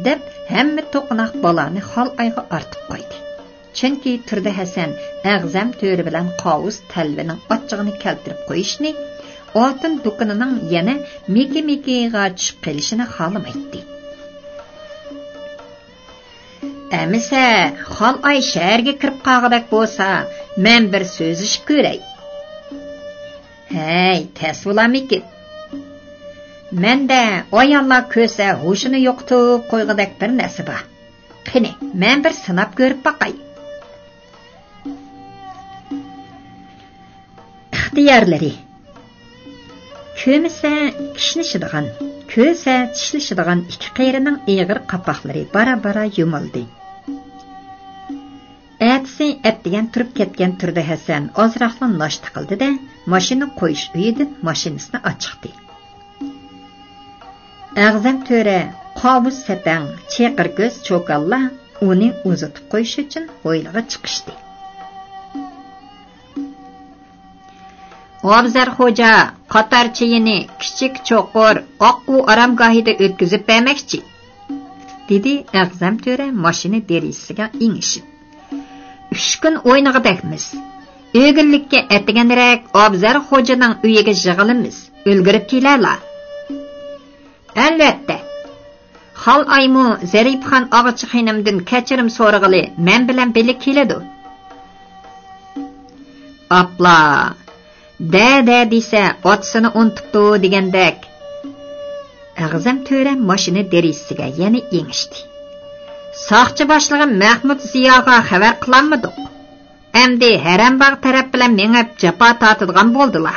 دەپ، ھەممە توقۇناق بالانى خالئايغا ئارتىپ قويدى. چۈنكى تۇردى ھەسەن ئەغزەم تۆرە بىلەن قاۋۇس تەلۋىنىڭ ئاچچىقىنى كەلتۈرۈپ قويۇشنى، ئالتۇن دۇكىنىنىڭ يەنە مىكى-مىكىغا چۈشۈپ قېلىشىنى خالىمايتتى. «ئەمىسە، خالئاي شەھەرگە كىرىپ قالغۇدەك بولسا، مەن بىر سۆزلىشىپ كۆرەي.» «ھەي، تەس بولامىكىن؟ مەندە ئاياللار كۆرسە ھوشىنى يوقىتىپ قويغۇدەك بىر نەرسە بار. قېنى، مەن بىر سىناپ كۆرۈپ باقاي.» ئىختىيارلىرى. كۆمسە كىشنىشىدىغان، كۆسە چىشلىشىدىغان ئىككى قېرىنىڭ ئېغىر قاپاقلىرى بارا-بارا يۇمۇلدى. ئەتىسى ئەتىگەن تۇرۇپ كەتكەن تۇردى ھەسەن ئازراقلا ناشتا قىلدى-دە، ماشىنا قويۇش ئۆيىدىن ماشىنىسىنى ئاچىقتى. ئەغزەم تۆرە، قاۋۇس سەتەڭ، چېقىر كۆز چوكانلار ئۇنى ئۇزىتىپ قويۇش ئۈچۈن ھويلىغا چىقىشتى. «ئابزەر خوجا قاتار چېيىنى كىچىك چوقۇر ئاققۇ ئارامگاھىدا ئۆتكۈزۈپ بەرمەكچى»، دېدى ئەغزەم تۆرە ماشىنا دېرىزىسىگە ئېڭىشىپ. «ئۈچ كۈن ئوينىغۇدەكمىز. ئۆگۈنلۈككە ئەتىگەنرەك ئابزەر خوجىنىڭ ئۆيىگە يىغىلىمىز. ئۈلگۈرۈپ كېلەلا.» «ئەلۋەتتە. خالئايمۇ زەرىپىخان ئاغىچى خېنىمدىن كەچۈرۈم سورىغىلى مەن بىلەن بىللە كېلىدۇ.» «ئاپلا، دەدە دېسە ئاتىسىنى ئۇنتۇپتۇ» دېگەندەك. ئەغزەم تۆرە ماشىنا دېرىزىسىگە يەنە ئېڭىشتى. «ساقچى باشلىقى مەخمۇت زىياغا خەۋەر قىلالمىدۇق. ئەمدى ھەرەمباغ تەرەپ بىلەن مېڭىپ جاپا تارتىدىغان بولدىلا.»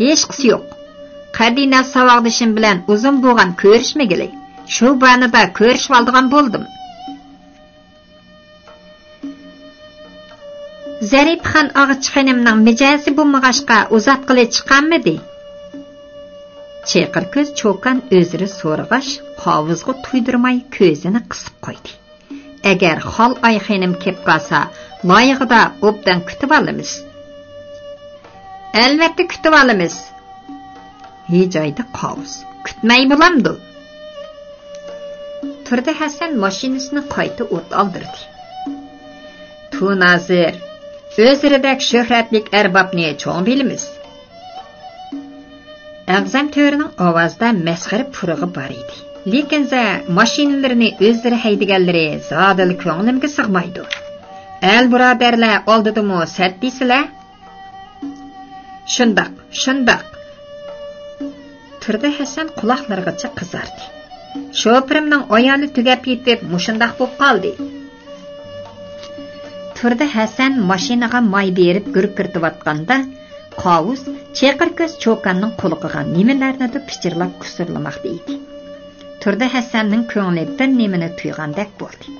«ھېچقىسى يوق. قەدىنە ساۋاقدىشىم بىلەن ئۇزۇن بولغان كۆرۈشمىگىلى. شۇ باھانىدا كۆرۈشۈۋالىدىغان بولدۇم.» «زەرىپىخان ئاغىچى خېنىمنىڭ مىجەزى بولمىغاچقا ئۇزاتقىلى چىقالمىدى.» چېقىر كۆز چوكان ئۆزرە سورىغاچ، قاۋۇزغا تۇيدۇرماي كۆزىنى قىسىپ قويدى. «ئەگەر خالئاي خېنىم كېلىپ قالسا، لايىقىدا ئوبدان كۈتۈۋالىمىز.» «ئەلۋەتتە كۈتۈۋالىمىز.» ھىجايدى قاۋۇس. «كۈتمەي بولامدۇ؟» تۇردى ھەسەن ماشىنىسىنى قايتا ئوت ئالدۇردى. «تۇنازىر، ئۆزرىدەك شۆھرەتلىك ئەربابنى چوڭ بىلىمىز.» ئەغزەم تۆرىنىڭ ئاۋازىدا مەسخىرە پۇرىقى بار ئىدى. لېكىن زە ماشىنىلىرىنى ئۆزلىرى ھەيدىگەنلىرى زادىلا كۆڭلۈمگە سىغمايدۇ. ئەل بۇرادەرلەر ئالدىدىمۇ سەت دېسىلە. شۇنداق، شۇنداق. تۇردى ھەسەن قۇلاقلىرىغىچە قىزاردى. شوپۇرۇمنىڭ ئايالى تۈگەپ يېتىپ، مۇشۇنداق بولۇپ قالدى. تۇردى ھەسەن ماشىنىغا ماي بېرىپ گۈركىرىتىۋاتقاندا، قاۋۇس چېقىر كۆز چوكاننىڭ قۇلىقىغا نېمىلەرنىدۇر پىچىرلاپ كۇسۇرلىماقتا ئىدى. تۇردى ھەسەننىڭ كۆڭلى بىر نېمىنى تۇيغاندەك بولدى.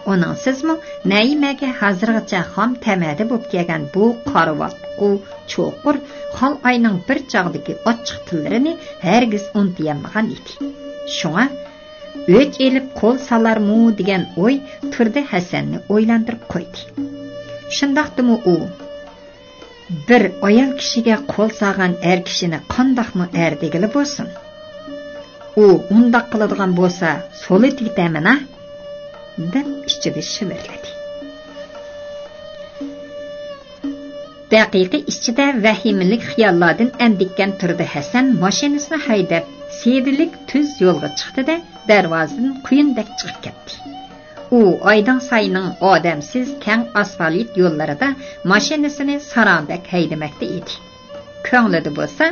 ئۇنىڭسىزمۇ نەيىمەگە ھازىرغىچە خام تەمەدە بولۇپ كەلگەن بۇ قارىۋاتقۇ چوقۇر خالئاينىڭ بىر چاغدىكى ئاچچىق تىللىرىنى ھەرگىز ئۇنتۇيالمىغان ئىدى. شۇڭا ئۆچ ئېلىپ قول سالارمۇ دېگەن ئوي تۇردى ھەسەننى ئويلاندۇرۇپ قويدى. شۇنداقتىمۇ ئۇ، بىر ئايال كىشىگە قول سالغان ئەر كىشىنى قانداقمۇ ئەر دېگىلى بولسۇن؟ ئۇ ئۇنداق قىلىدىغان بولسا، سولىتىۋېتەمەن-ھە؟ دەپ ئىچىدە شىۋىرلىدى. دەقىقە ئىچىدە ۋەھىمىلىك خىياللاردىن ئەندىككەن تۇردى ھەسەن ماشىنىسىنى ھەيدەپ، سىيدىلىك تۈز يولغا چىقتى-دە، دەرۋازىدىن قۇيۇندەك چىقىپ كەتتى. ئۇ ئايدىڭ ساينىڭ ئادەمسىز كەڭ ئاسفالت يوللىرىدا ماشىنىسىنى ساراڭدەك ھەيدىمەكتە ئىدى. كۆڭلىدە بولسا،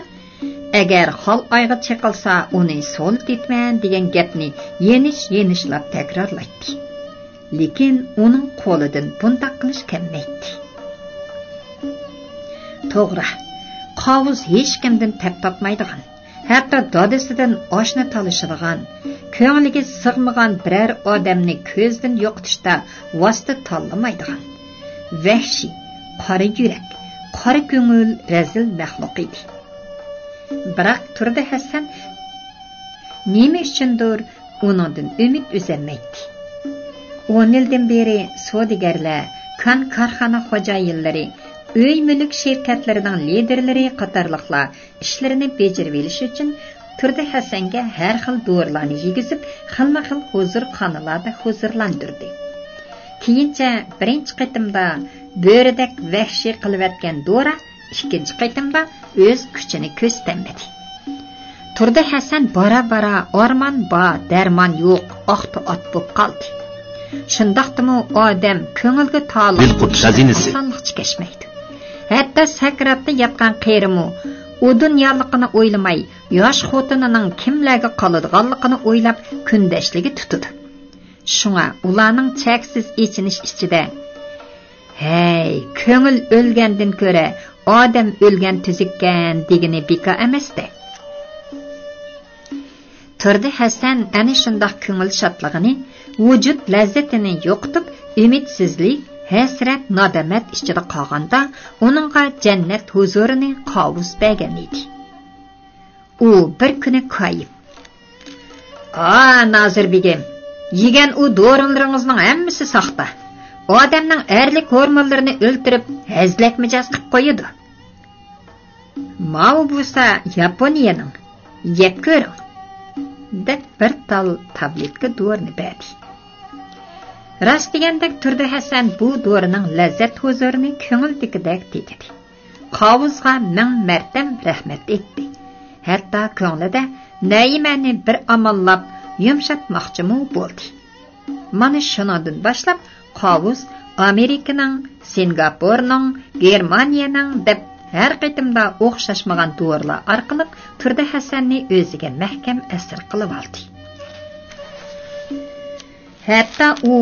«ئەگەر خالئايغا چېقىلسا، ئۇنى سولىتىۋېتىمەن» دېگەن گەپنى يېنىش-يېنىشلاپ تەكرارلايتتى. لېكىن ئۇنىڭ قولىدىن بۇنداق قىلىش كەلمەيتتى. توغرا، قاۋۇز ھېچكىمدىن تەپ تارتمايدىغان، ھەتتا دادىسىدىن ئاشنا تالىشىدىغان، كۆڭلىگە سىغمىغان بىرەر ئادەمنى كۆزدىن يوقىتىشتا ۋاسىتە تاللىمايدىغان، ۋەھشىي، قارا يۈرەك، قارا كۆڭۈل، رەزىل مەخلۇق ئىدى. بىراق تۇردى ھەسەن نېمە ئۈچۈندۇر ئۇنىڭدىن ئۈمىد ئۈزەلمەيتتى. ئون يىلدىن بېرى سودىگەرلەر، كان كارخانا خوجايىنلىرى، ئۆي مۈلۈك شىركەتلىرىنىڭ لىدىرلىرى قاتارلىقلار ئىشلىرىنى بېجىرىۋېلىش ئۈچۈن تۇردى ھەسەنگە ھەر خىل دورىلارنى يېگۈزۈپ، خىلمۇ خىل ھۇزۇرخانىلاردا ھۇزۇرلاندۇردى. كېيىنچە بىرىنچى قېتىمدا بۆرىدەك ۋەھشىي قىلىۋەتكەن دورا ئىككىنچى قېتىمدا ئۆز كۈچىنى كۆرسىتەلمىدى. تۇردى ھەسەن بارا-بارا ئارمان بار، دەرمان يوق، ئاقتى ئات بولۇپ قالدى. شۇنداقتىمۇ ئادەم كۆڭۈلگە تالىق بىلقۇت خەزىنىسى ئاسانلىقچە كەچمەيدۇ. ھەتتا سەكراتتا ياتقان قېرىمۇ ئۇ دۇنيالىقىنى ئويلىماي، ياش خوتۇنىنىڭ كىملەرگە قالىدىغانلىقىنى ئويلاپ كۈندەشلىكى تۇتىدۇ. شۇڭا ئۇلارنىڭ چەكسىز ئېچىنىش ئىچىدە، «ھەي، كۆڭۈل ئۆلگەندىن كۆرە ئادەم ئۆلگەن تۈزۈككەن» دېگىنى بىكار ئەمەستە. تۇردى ھەسەن ئەنە شۇنداق كۆڭۈل شادلىقىنى، ۋۇجۇد لەززىتىنى يوقىتىپ، ئۈمىدسىزلىك، ھەسرەت، نادامەت ئىچىدە قالغاندا، ئۇنىڭغا جەننەت ھۇزۇرىنى قاۋۇس بەرگەن ئىدى. ئۇ بىر كۈنى كايىپ، «ئا، نازىر بېگىم، يېگەن ئۇ دورىلىرىڭىزنىڭ ھەممىسى ساختا. ئادەمنىڭ ئەرلىك ھورمونلىرىنى ئۆلتۈرۈپ، ھەزلەك مىجەز قىلىپ قويىدۇ. ماۋۇ بولسا ياپونىيەنىڭ، يەپ كۆرۈڭ» دەپ بىر تال تابلېتكا دورىنى بەردى. راست دېگەندەك تۇردى ھەسەن بۇ دورىنىڭ لەززەت ھۇزۇرىنى كۆڭۈلدىكىدەك تېتىدى. قاۋۇزغا مىڭ مەرتەم رەھمەت ئېيتتى. ھەتتا كۆڭلىدە نەيىمەنى بىر ئاماللاپ يۇمشاتماقچىمۇ بولدى. مانا شۇنىڭدىن باشلاپ قاۋۇز ئامېرىكىنىڭ، سىنگاپورنىڭ، گېرمانىيەنىڭ دەپ ھەر قېتىمدا ئوخشاشمىغان دورىلار ئارقىلىق تۇردى ھەسەننى ئۆزىگە مەھكەم ئەسىر قىلىۋالدى. ھەتتا ئۇ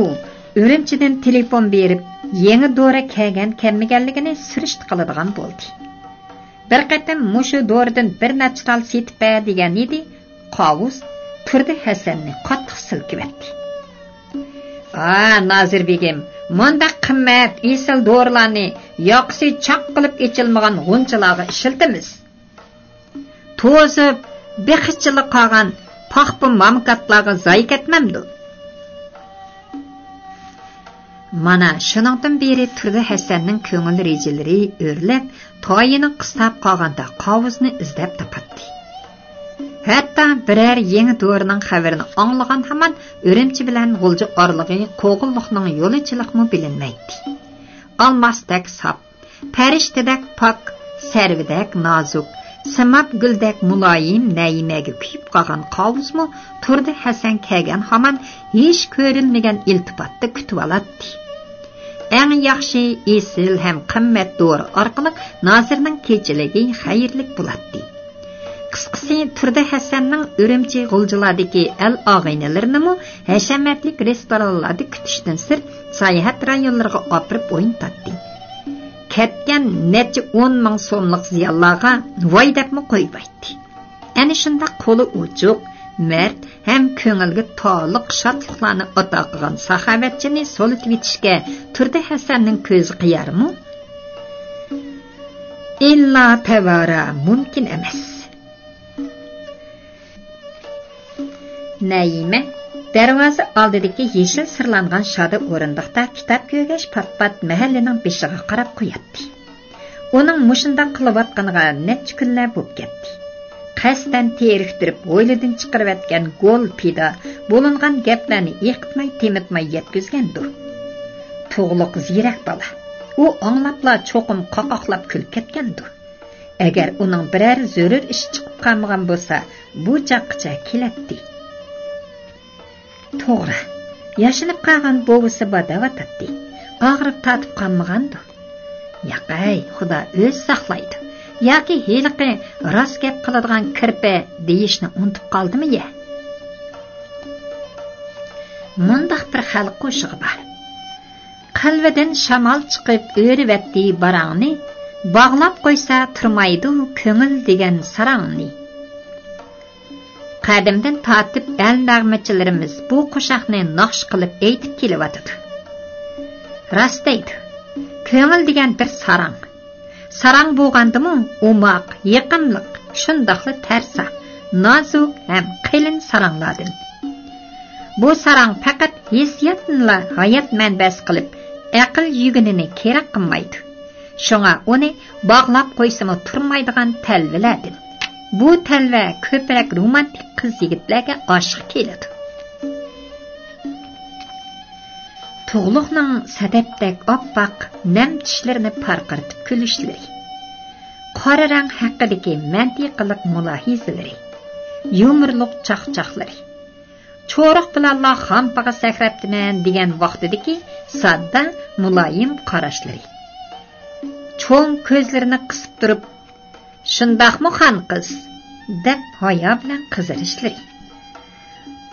ئۈرۈمچىدىن تېلېفون بېرىپ، يېڭى دورا كەلگەن-كەلمىگەنلىكىنى سۈرۈشتە قىلىدىغان بولدى. بىر قېتىم «مۇشۇ دورىدىن بىر نەچچە تال سېتىپ بەر» دېگەن ئىدى، قاۋۇز تۇردى ھەسەننى قاتتىق سىلكىۋەتتى. «ئا، نازىر بېگىم، مۇنداق قىممەت ئېسىل دورىلارنى ياقىسى چاققىلىپ ئېچىلمىغان غۇنچىلارغا ئىشلىتىمىز. توزۇپ، بېقىشچىلا قالغان پاخپا مامىكاتلارغا زايە كەتمەمدۇ؟» مانا شۇنىڭدىن بېرى تۇردى ھەسەننىڭ كۆڭۈل رېجىلىرى ئۆرلەپ، تايىنى قىستاپ قالغاندا قاۋۇزنى ئىزدەپ تاپاتتى. ھەتتا بىرەر يېڭى دورىنىڭ خەۋىرىنى ئاڭلىغان ھامان ئۈرۈمچى بىلەن غۇلجا ئارىلىقى قوغۇنلۇقنىڭ يولى چېلىقمۇ بىلىنمەيتتى. ئالماستەك ساپ، پەرىشتىدەك پاك، سەرۋىدەك نازۇك، سىماب گۈلدەك مۇلايىم نەيىمەگە كۆيۈپ قالغان قاۋۇزمۇ تۇردى ھەسەن كەلگەن ھامان ھېچ كۆرۈلمىگەن ئىلتىپاتتا كۈتۈۋالاتتى. ئەڭ ياخشى، ئېسىل ھەم قىممەت دورا ئارقىلىق نازىرنىڭ كېچىلىكى خەيرلىك بولاتتى. قىسقىسى، تۇردى ھەسەننىڭ ئۈرۈمچى، غۇلجىلاردىكى ئەل ئاغىنىلىرىنىمۇ ھەشەمەتلىك رېستورانلاردا كۈتۈشتىن سىرت، ساياھەت رايونلىرىغا ئاپىرىپ ئوينىتاتتى. كەتكەن نەچچە ئون مىڭ سوملۇق زىيانلارغا ۋاي دەپمۇ قويمايتتى. ئەنە شۇنداق قولى ئوچۇق، مەرد ھەم كۆڭۈلگە تالىق شادلىقلارنى ئاتا قىلغان ساخاۋەتچىنى سولىتىۋېتىشكە تۇردى ھەسەننىڭ كۆزى قىيارمۇ؟ ئىللا تەۋارا مۇمكىن ئەمەس. نەيىمە دەرۋازا ئالدىدىكى يېشىل سىرلانغان شادا ئورۇندۇقتا كىتاب كۆرگەچ، پات-پات مەھەللىنىڭ بېشىغا قاراپ قوياتتى. ئۇنىڭ مۇشۇنداق قىلىۋاتقىنىغا نەچچە كۈنلەر بوپ كەتتى. قەستەن تېرىكتۈرۈپ ھويلىدىن چىقىرىۋەتكەن گول پىدا بولۇنغان گەپلەرنى ئېقىتماي-تېمىتماي يەتكۈزگەندۇ. تۇغلۇق زېرەك بالا. ئۇ ئاڭلاپلا چوقۇم قاقاقلاپ كۈلۈپ كەتكەندۇ. ئەگەر ئۇنىڭ بىرەر زۆرۈر ئىشى چىقىپ قالمىغان بولسا، بۇ چاغقىچە كېلەتتى. توغرا، ياشىنىپ قالغان بوۋىسى بار دەۋاتاتتى. ئاغرىپ تارتىپ قالمىغاندۇ؟ ياقەي، خۇدا ئۆزى ساقلايدۇ. ياكى ھېلىقى راست گەپ قىلىدىغان كىرپە دېيىشنى ئۇنتۇپ قالدىمۇ يە؟ مۇنداق بىر خەلق قوشىقى بار. قەلبىدىن شامال چىقىپ ئۆرۈۋەتتى باراڭنى، باغلاپ قويسا تۇرمايدۇ كۆڭۈل دېگەن ساراڭنى. قەدىمدىن تارتىپ ئەل نەغمىچىلىرىمىز بۇ قوشاقنى ناخشا قىلىپ ئېيتىپ كېلىۋاتىدۇ. راست دەيدۇ، كۆڭۈل دېگەن بىر ساراڭ. ساراڭ بولغاندىمۇ ئوماق، يېقىملىق، شۇنداقلا تەرسا، نازۇك ھەم قېلىن ساراڭلاردىن. بۇ ساراڭ پەقەت ھېسسىياتنىلا ھايات مەنبەسى قىلىپ، ئەقىل يۈگىنىنى كېرەك قىلمايدۇ. شۇڭا ئۇنى باغلاپ قويسىمۇ تۇرمايدىغان تەلۋىلەردىن. بۇ تەلۋە كۆپرەك رومانتىك قىز-يىگىتلەرگە ئاشىق كېلىدۇ. تۇغلۇقنىڭ سەدەپتەك ئاپئاق نەم چىشلىرىنى پارقىرىتىپ كۈلۈشلىرى، قارا رەڭ ھەققىدىكى مەنتىقىلىق مۇلاھىزىلىرى، يۇمۇرلۇق چاقچاقلىرى، چورۇق بىلەنلا خامپىغا سەكرەپتىمەن دېگەن ۋاقتىدىكى ساددا، مۇلايىم قاراشلىرى، چوڭ كۆزلىرىنى قىسىپ تۇرۇپ، «شۇنداقمۇ، خان قىز؟» دەپ ھايا بىلەن قىزىرىشلىرى،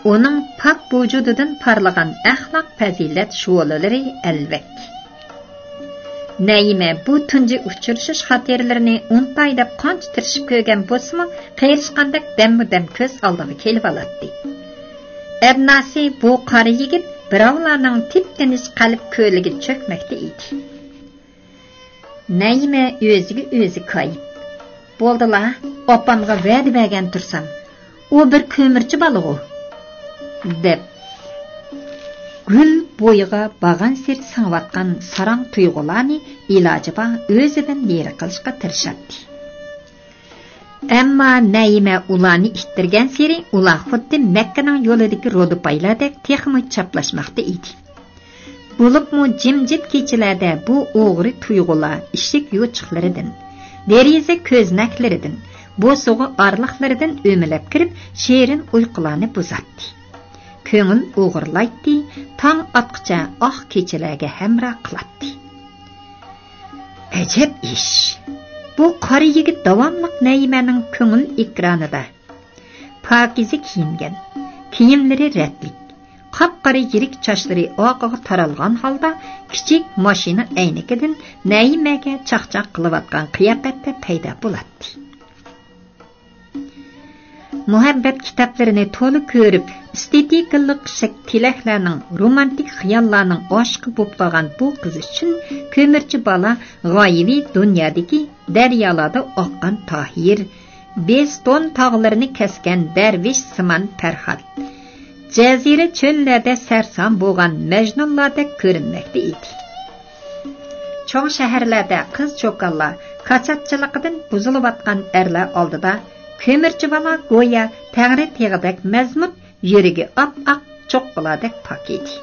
ئۇنىڭ پاك ۋۇجۇدىدىن پارلىغان ئەخلاق پەزىلەت شولىلىرى ئەلۋەك. نەيىمە بۇ تۇنجى ئۇچرىشىش خاتىرىلىرىنى ئۇنتاي دەپ قانچە تىرىشىپ كۆرگەن بولسىمۇ، قېرىشقاندەك دەممۇ دەم كۆز ئالدىغا كېلىۋالاتتى. ئەبناسى بۇ قارا يىگىت بىراۋلارنىڭ تىپتىنچ قەلب كۆلىگە چۆكمەكتە ئىدى. نەيىمە ئۆزىگە ئۆزى كايىپ، «بولدىلا، ئاپامغا ۋەدە بەرگەن تۇرسام، ئۇ بىر كۆمۈرچى بالىغۇ» دەپ، گۈل بويىغا بارغانسېرى سىڭىۋاتقان ساراڭ تۇيغۇلارنى ئىلاجى بار ئۆزىدىن نېرى قىلىشقا تىرىشاتتى. ئەمما نەيىمە ئۇلارنى ئىتتەرگەنسېرى، ئۇلار خۇددى مەككىنىڭ يولىدىكى رودىپايلاردەك تېخىمۇ چاپلاشماقتا ئىدى. بولۇپمۇ جىمجىت كېچىلەردە بۇ ئوغرى تۇيغۇلار ئىشىك يوچۇقلىرىدىن، دېرىزە كۆزنەكلىرىدىن، بوسۇغا ئارىلىقلىرىدىن ئۆمىلەپ كىرىپ، شېرىن ئۇيقۇلارنى بۇزاتتى. كۆڭۈل ئوغرىلايتتى، تاڭ ئاتقۇچە ئاق كېچىلەرگە ھەمراھ قىلاتتى. ئەجەب ئىش! بۇ قارا يىگىت داۋاملىق نەيىمەنىڭ كۆڭۈل ئېكرانىدا. پاكىزە كىيىنگەن، كىيىملىرى رەتلىك، قاپقارا يىرىك چاچلىرى ئارقىغا تارالغان ھالدا كىچىك ماشىنا ئەينىكىدىن نەيىمەگە چاقچاق قىلىۋاتقان قىياپەتتە پەيدا بولاتتى. مۇھەببەت كىتابلىرىنى تولا كۆرۈپ، ئېستېتىكىلىق شەك-، تىلەكلەرنىڭ، رومانتىك خىياللارنىڭ ئاشىقى بولۇپ قالغان بۇ قىز ئۈچۈن كۆمۈرچى بالا غايىۋى دۇنيادىكى دەريالاردا ئاققان تاھىر، بېستون تاغلىرىنى كەسكەن دەرۋىشسىمان پەرھات، جەزىرە چۆللەردە سەرسان بولغان مەجنۇنلاردەك كۆرۈنمەكتە ئىدى. چوڭ شەھەرلەردە قىز-چوكانلار كاچاتچىلىقىدىن بۇزۇلۇۋاتقان ئەرلەر ئالدىدا كۆمۈرچى بالا گويا تەڭرى تېغىدەك مەزمۇت، يۈرىكى ئاپئاق چوققىلاردەك پاك ئىدى.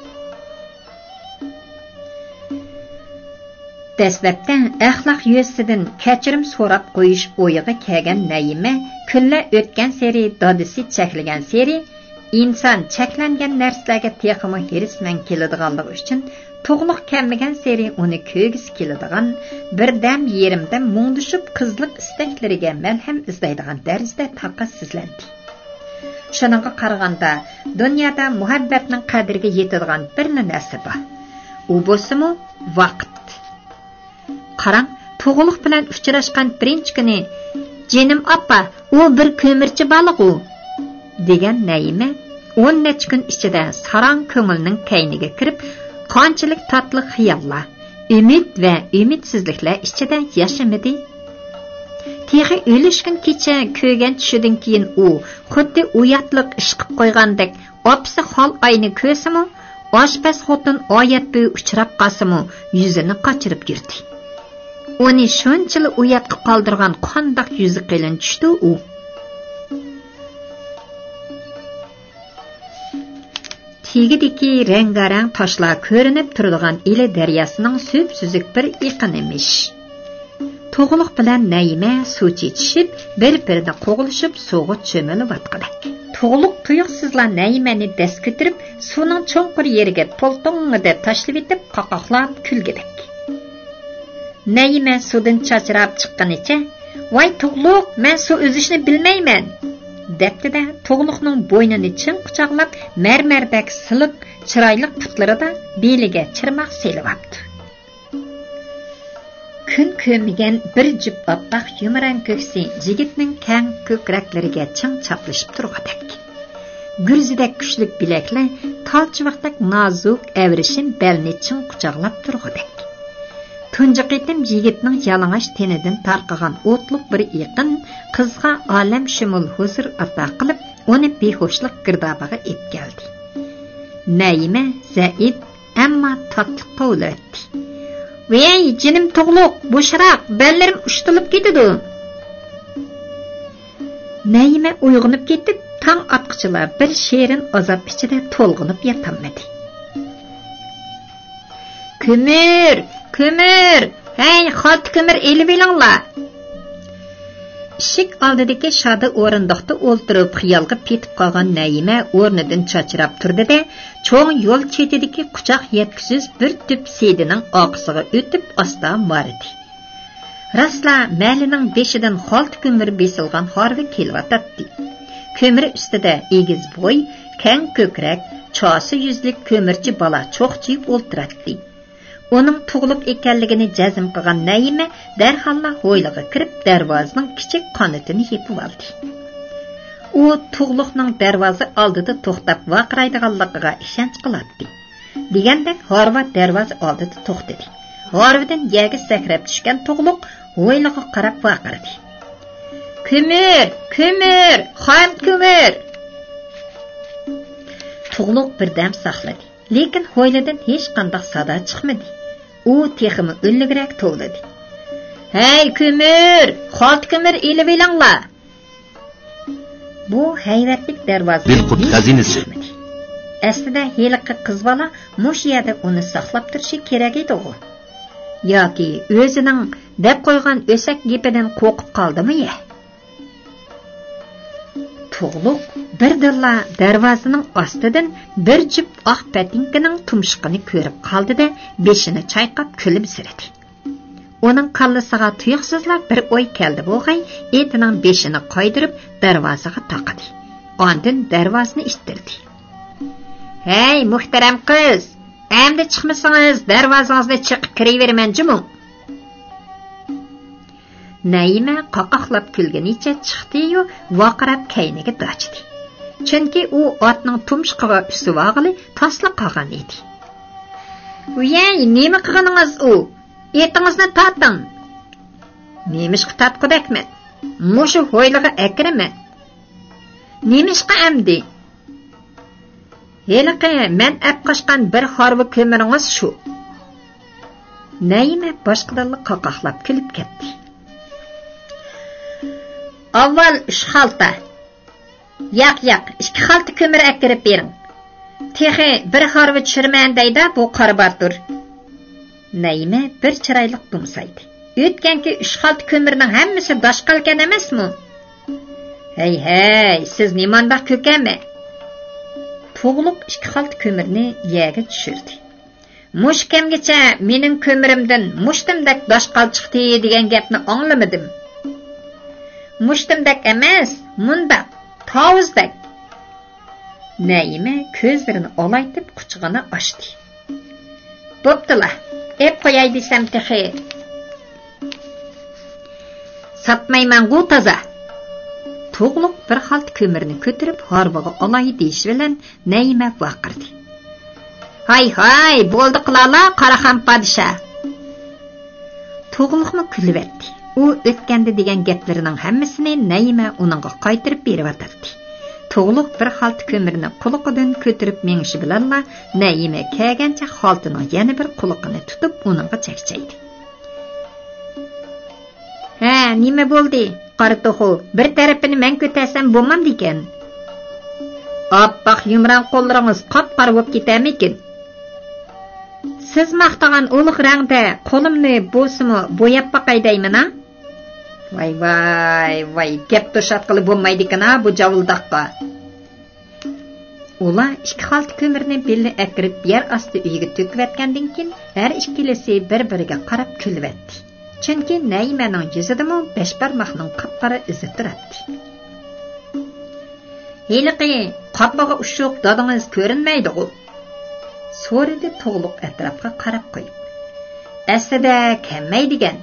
دەسلەپتە ئەخلاق يۈزىسىدىن كەچۈرۈم سوراپ قويۇش ئويىغا كەلگەن نەيىمە كۈنلەر ئۆتكەنسېرى، دادىسى چەكلىگەنسېرى، ئىنسان چەكلەنگەن نەرسىلەرگە تېخىمۇ ھېرىسمەن كېلىدىغانلىقى ئۈچۈن، تۇغلۇق كەلمىگەنسېرى ئۇنى كۆرگۈسى كېلىدىغان، بىردەم يېرىمدەم مۇڭدىشىپ قىزلىق ئىستەكلىرىگە مەلھەم ئىزدەيدىغان دەرىجىدە تاقەتسىزلەندى. شۇنىڭغا قارىغاندا، دۇنيادا مۇھەببەتنىڭ قەدرىگە يېتىدىغان بىرلا نەرسە بار. ئۇ بولسىمۇ ۋاقىت. قاراڭ، تۇغلۇق بىلەن ئۇچراشقان بىرىنچى كۈنى، «جېنىم ئاپا، ئۇ بىر كۆمۈرچى بالىغۇ» دېگەن نەيىمە ئون نەچچە كۈن ئىچىدە ساراڭ كۆڭۈلنىڭ كەينىگە كىرىپ، قانچىلىك تاتلىق خىياللار، ئۈمىد ۋە ئۈمىدسىزلىكلەر ئىچىدە ياشىمىدى. تېخى ئۆلۈشكۈنگىچە كۆرگەن چۈشىدىن كېيىن ئۇ خۇددى ئۇياتلىق ئىش قىپ قويغاندەك، ئاپىسى خال ئاينى كۆرسىمۇ، ئاشپەز خوتۇن ئايەت بۈۋى ئۇچراپ قالسىمۇ، يۈزىنى قاچۇرۇپ يۈردى. ئۇنى شۇنچىلىك ئۇياتقا قالدۇرغان قانداق يۈزى قېلىن چۈشتۇ ئۇ؟ تېگىدىكى رەڭگارەڭ تاشلار كۆرۈنۈپ تۇرىدىغان ئىلى دەرياسىنىڭ سۈپسۈزۈك بىر ئېقىنىمىش. تۇغلۇق بىلەن نەيىمە سۇ چېچىشىپ، بىر-بىرىنى قوغلىشىپ سۇغا چۆمۈلۈۋاتقۇدەك. تۇغلۇق تۇيۇقسىزلا نەيىمەنى دەس كۆتۈرۈپ، سۇنىڭ چوڭقۇر يېرىگە پولتۇڭ دەپ تاشلىۋېتىپ، قاقاقلاپ كۈلگۈدەك. نەيىمە سۇدىن چاچراپ چىققىنىچە، «ۋاي تۇغلۇق، مەن سۇ ئۈزۈشنى بىلمەيمەن» دەپتۇ-دە، تۇغلۇقنىڭ بوينىنى چىڭ قۇچاقلاپ، مەرمەردەك سىلىق، چىرايلىق پۇتلىرىدا بېلىگە چىرماق سېلىۋاپتۇ. كۈن كۆرمىگەن بىر جۈپ ئاپئاق يۇمران كۆكسى يىگىتنىڭ كەڭ كۆكرەكلىرىگە چىڭ چاپلىشىپ تۇرغۇدەك. گۈرزىدەك كۈچلۈك بىلەكلەر تال چىۋىقتەك نازۇك ئەۋرىشىم بەلنى چىڭ قۇچاقلاپ تۇرغۇدەك. تۇنجى قېتىم يىگىتنىڭ يالىڭاچ تېنىدىن تارقىغان ئوتلۇق بىر ئېقىن قىزغا ئالەمشۇمۇل ھۇزۇر ئاتا قىلىپ، ئۇنى بىھوشلۇق گىردابىغا ئېلىپ كەلدى. نەيىمە زەئىپ، ئەمما تاتلىق توۋلىۋەتتى. «ۋەي، جېنىم تۇغلۇق، بوشراق، بەللىرىم ئۇشتۇلۇپ كېتىدۇ.» نەيىمە ئويغىنىپ كېتىپ، تاڭ ئاتقۇچىلا بىر شېرىن ئازاب ئىچىدە تولغىنىپ ياتالمىدى. «كۆمۈر! كۆمۈر! ھەي، خالتا كۆمۈر ئېلىۋېلىڭلار!» ئىشىك ئالدىدىكى شادا ئورۇندۇقتا ئولتۇرۇپ خىيالغا پېتىپ قالغان نەيىمە ئورنىدىن چاچراپ تۇردى-دە، چوڭ يول چېتىدىكى قۇچاق يەتكۈسىز بىر تۈپ سېدىنىڭ ئارقىسىغا ئۆتۈپ ئاستا ماردى. راسلا مەھەللىنىڭ بېشىدىن خالتا كۆمۈر بېسىلغان ھارۋا كېلىۋاتاتتى. كۆمۈر ئۈستىدە ئېگىز بوي، كەڭ كۆكرەك، چاسا يۈزلۈك كۆمۈرچى بالا چوقچىيىپ ئولتۇراتتى. ئۇنىڭ تۇغلۇق ئىكەنلىكىنى جەزم قىلغان نەيىمە دەرھاللا ھويلىغا كىرىپ، دەرۋازىنىڭ كىچىك قانىتىنى يېپىۋالدى. ئۇ تۇغلۇقنىڭ دەرۋازا ئالدىدا توختاپ ۋارقىرايدىغانلىقىغا ئىشەنچ قىلاتتى. دېگەندەك ھارۋا دەرۋازا ئالدىدا توختىدى. ھارۋىدىن يەرگە سەكرەپ چۈشكەن تۇغلۇق ھويلىغا قاراپ ۋارقىرىدى. «كۆمۈر! كۆمۈر! خام كۆمۈر!» تۇغلۇق بىردەم ساقلىدى. لېكىن ھويلىدىن ھېچقانداق سادا چىقمىدى. ئۇ تېخىمۇ ئۈنلۈكرەك توۋلىدى. «ھەي، كۆمۈر! خالتا كۆمۈر ئېلىۋېلىڭلار!» بۇ ھەيۋەتلىك دەرۋازىنى دىلقۇت ھېچ خەزىنىسى كۈتمىدى. ئەسلىدە ھېلىقى قىز بالا مۇشۇ يەردە ئۇنى ساقلاپ تۇرۇشى كېرەك ئىدىغۇ؟ ياكى ئۆزىنىڭ دەپ قويغان ئۆسەك گېپىدىن قورقۇپ قالدىمۇ يە؟ تۇغلۇق بىردىنلا دەرۋازىنىڭ ئاستىدىن بىر جۈپ ئاق پەتىڭكىنىڭ تۇمشۇقىنى كۆرۈپ قالدى-دە، بېشىنى چايقاپ كۈلۈمسىرىدى. ئۇنىڭ كاللىسىغا تۇيۇقسىزلا بىر ئوي كەلدى بولغاي، ئېتىنىڭ بېشىنى قايدۇرۇپ دەرۋازىغا تاقىدى. ئاندىن دەرۋازىنى ئىتتىردى. «ھەي، مۇھتەرەم قىز! ئەمدى چىقمىسىڭىز، دەرۋازىڭىزنى چېقىپ كىرىۋېرىمەن جۇمۇ!» نەيىمە قاقاقلاپ كۈلگىنىچە چىقتى-يۇ، ۋارقىراپ كەينىگە داچتى. چۈنكى ئۇ ئاتنىڭ تۇمشۇقىغا ئۈسۈۋالغىلى تاسلا قالغان ئىدى. «ۋىيەي، نېمە قىلغىنىڭىز ئۇ؟ ئېتىڭىزنى تارتىڭ!» «نېمىشقا تارتقۇدەكمەن؟ مۇشۇ ھويلىغا ئەكىرىمەن.» «نېمىشقا ئەمدى؟» «ھېلىقى مەن ئەپ قاچقان بىر ھارۋا كۆمۈرىڭىز شۇ.» نەيىمە باشقىدىنلا قاقاقلاپ كۈلۈپ كەتتى. «ئاۋۋال ئۈچ خالتا.» «ياق، ياق، ئىككى خالتا كۆمۈر ئەكىرىپ بېرىڭ. تېخى بىر ھارۋا چۈشۈرىمەن دەيدۇ بۇ قارا باتۇر.» نەيىمە بىر چىرايلىق دومسايدى. «ئۆتكەنكى ئۈچ خالتا كۆمۈرنىڭ ھەممىسى داشقالكەن ئەمەسمۇ؟» «ھەي، ھەي، سىز نېمانداق كۆكەمە!» تۇغلۇق ئىككى خالتا كۆمۈرنى يەرگە چۈشۈردى. «مۇشۇ كەمگىچە مېنىڭ كۆمۈرۈمدىن مۇشتۇمدەك داشقال چىقتى دېگەن گەپنى ئاڭلىمىدىم.» «مۇشتۇمدەك ئەمەس، مۇنداق، تاۋۇزدەك.» نەيىمە كۆزلىرىنى ئالايتىپ قۇچىقىنى ئاچتى. «بوپتۇلا، ئېپ قوياي دېسەم تېخى.» «ساتمايمەنغۇ تازا.» تۇغلۇق بىر خالتا كۆمۈرنى كۆتۈرۈپ ھارۋىغا ئالاي دېيىشى بىلەن نەيىمە ۋارقىرىدى. «ھاي، ھاي، بولدى قىلالا، قاراخان پادىشاھ.» تۇغلۇقمۇ كۈلۈۋەتتى. ئۇ ئۆتكەندە دېگەن گەپلىرىنىڭ ھەممىسىنى نەيىمە ئۇنىڭغا قايتۇرۇپ بېرىۋاتاتتى. تۇغلۇق بىر خالتا كۆمۈرنى قۇلىقىدىن كۆتۈرۈپ مېڭىشى بىلەنلا، نەيىمە كەلگەنچە خالتىنىڭ يەنە بىر قۇلىقىنى تۇتۇپ ئۇنىڭغا چەكچەيدى. «ھە، نېمە بولدى؟ قارا توخۇ، بىر تەرىپىنى مەن كۆتەرسەم بولمامدىكەن؟» «ئاپئاق يۇمران قوللىرىڭىز قاپقارا بولۇپ كېتەرمىكىن؟» «سىز ماختىغان ئۇلۇغ رەڭدە قولۇمنى بولسىمۇ بوياپ باقاي دەيمىنا.» «ۋاي، ۋاي، ۋاي، گەپ توشاتقىلى بولمايدىكىنا بۇ جاۋۇلداققا.» ئۇلار ئىككى خالتا كۆمۈرنى بىللە ئەكىرىپ يەر ئاستى ئۆيىگە تۆكۈۋەتكەندىن كېيىن، ھەر ئىككىلىسى بىر-بىرىگە قاراپ كۈلۈۋەتتى. چۈنكى نەيىمەنىڭ يۈزىدىمۇ بەش بارماقنىڭ قاپقارا ئىزى تۇراتتى. «ھېلىقى قاپىغا ئۇششۇق دادىڭىز كۆرۈنمەيدىغۇ؟» سورىدى تۇغلۇق ئەتراپقا قاراپ قويۇپ. «ئەسلىدە كەممەي دېگەن.»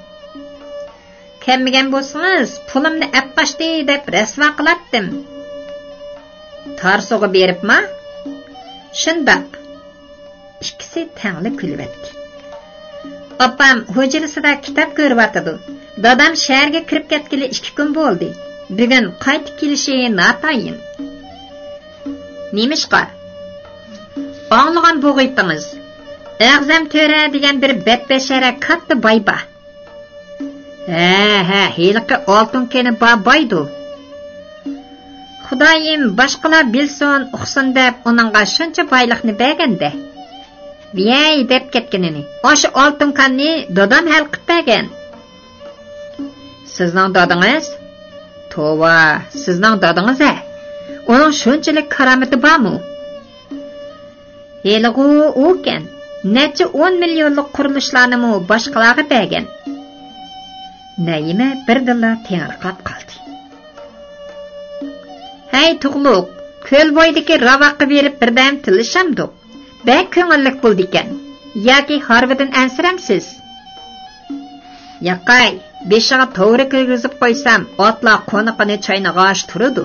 «كەممىگەن بولسىڭىز، پۇلۇمنى ئەپ قاچتى دەپ رەسۋا قىلاتتىم.» «تارسۇغا بېرىپما؟» «شۇنداق.» ئىككىسى تەڭلا كۈلۈۋەتتى. «ئاپام ھۇجرىسىدا كىتاب كۆرۈۋاتىدۇ. دادام شەھەرگە كىرىپ كەتكىلى ئىككى كۈن بولدى. بۈگۈن قايتىپ كېلىشى ناتايىن.» «نېمىشقا؟» «ئاڭلىغان بولغىيتىڭىز. ئەغزەم تۆرە دېگەن بىر بەتبەشەرە كاتتا باي بار.» «ھە، ھە، ھېلىقى ئالتۇن كېنى بار بايدۇ.» دايىم باشقىلار بىلسۇن، ئۇقسۇن دەپ ئۇنىڭغا شۇنچە بايلىقنى بەرگەندە، ۋىيەي دەپ كەتكىنىنى، ئاشۇ ئالتۇن كاننى دادام ھەل قىپ بەرگەن. سىزنىڭ دادىڭىز؟ توۋا، سىزنىڭ دادىڭىز ھە. ئۇنىڭ شۇنچىلىك كارامىتى بارمۇ؟ ھېلىغۇ ئۇكەن، نەچچە ئون مىليونلۇق قۇرۇلۇشلارنىمۇ باشقىلارغا بەرگەن. نەيىمە بىردىنلا تېڭىرقاپ قالدى. ھەي تۇغلۇق، كۆل بويىدىكى راۋاققا بېرىپ بىردەم تىللىشامدۇق؟ بەك كۆڭۈللۈك بولىدىكەن. ياكى ھارۋىدىن ئەنسىرەمسىز؟ ياقاي، بېشىغا توۋرا كىرگۈزۈپ قويسام، ئاتلار قونىقىنى چاينىغاچ تۇرىدۇ.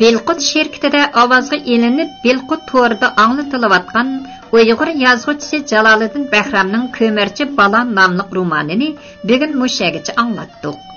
بىلقۇت شىركىتىدە ئاۋازغا ئېلىنىپ، بىلقۇت تورىدا ئاڭلىتىلىۋاتقان ئۇيغۇر يازغۇچىسى جالالىدىن بەھرامنىڭ كۆمۈرچى بالا ناملىق رومانىنى بۈگۈن مۇشۇ يەرگىچە ئاڭلاتتۇق.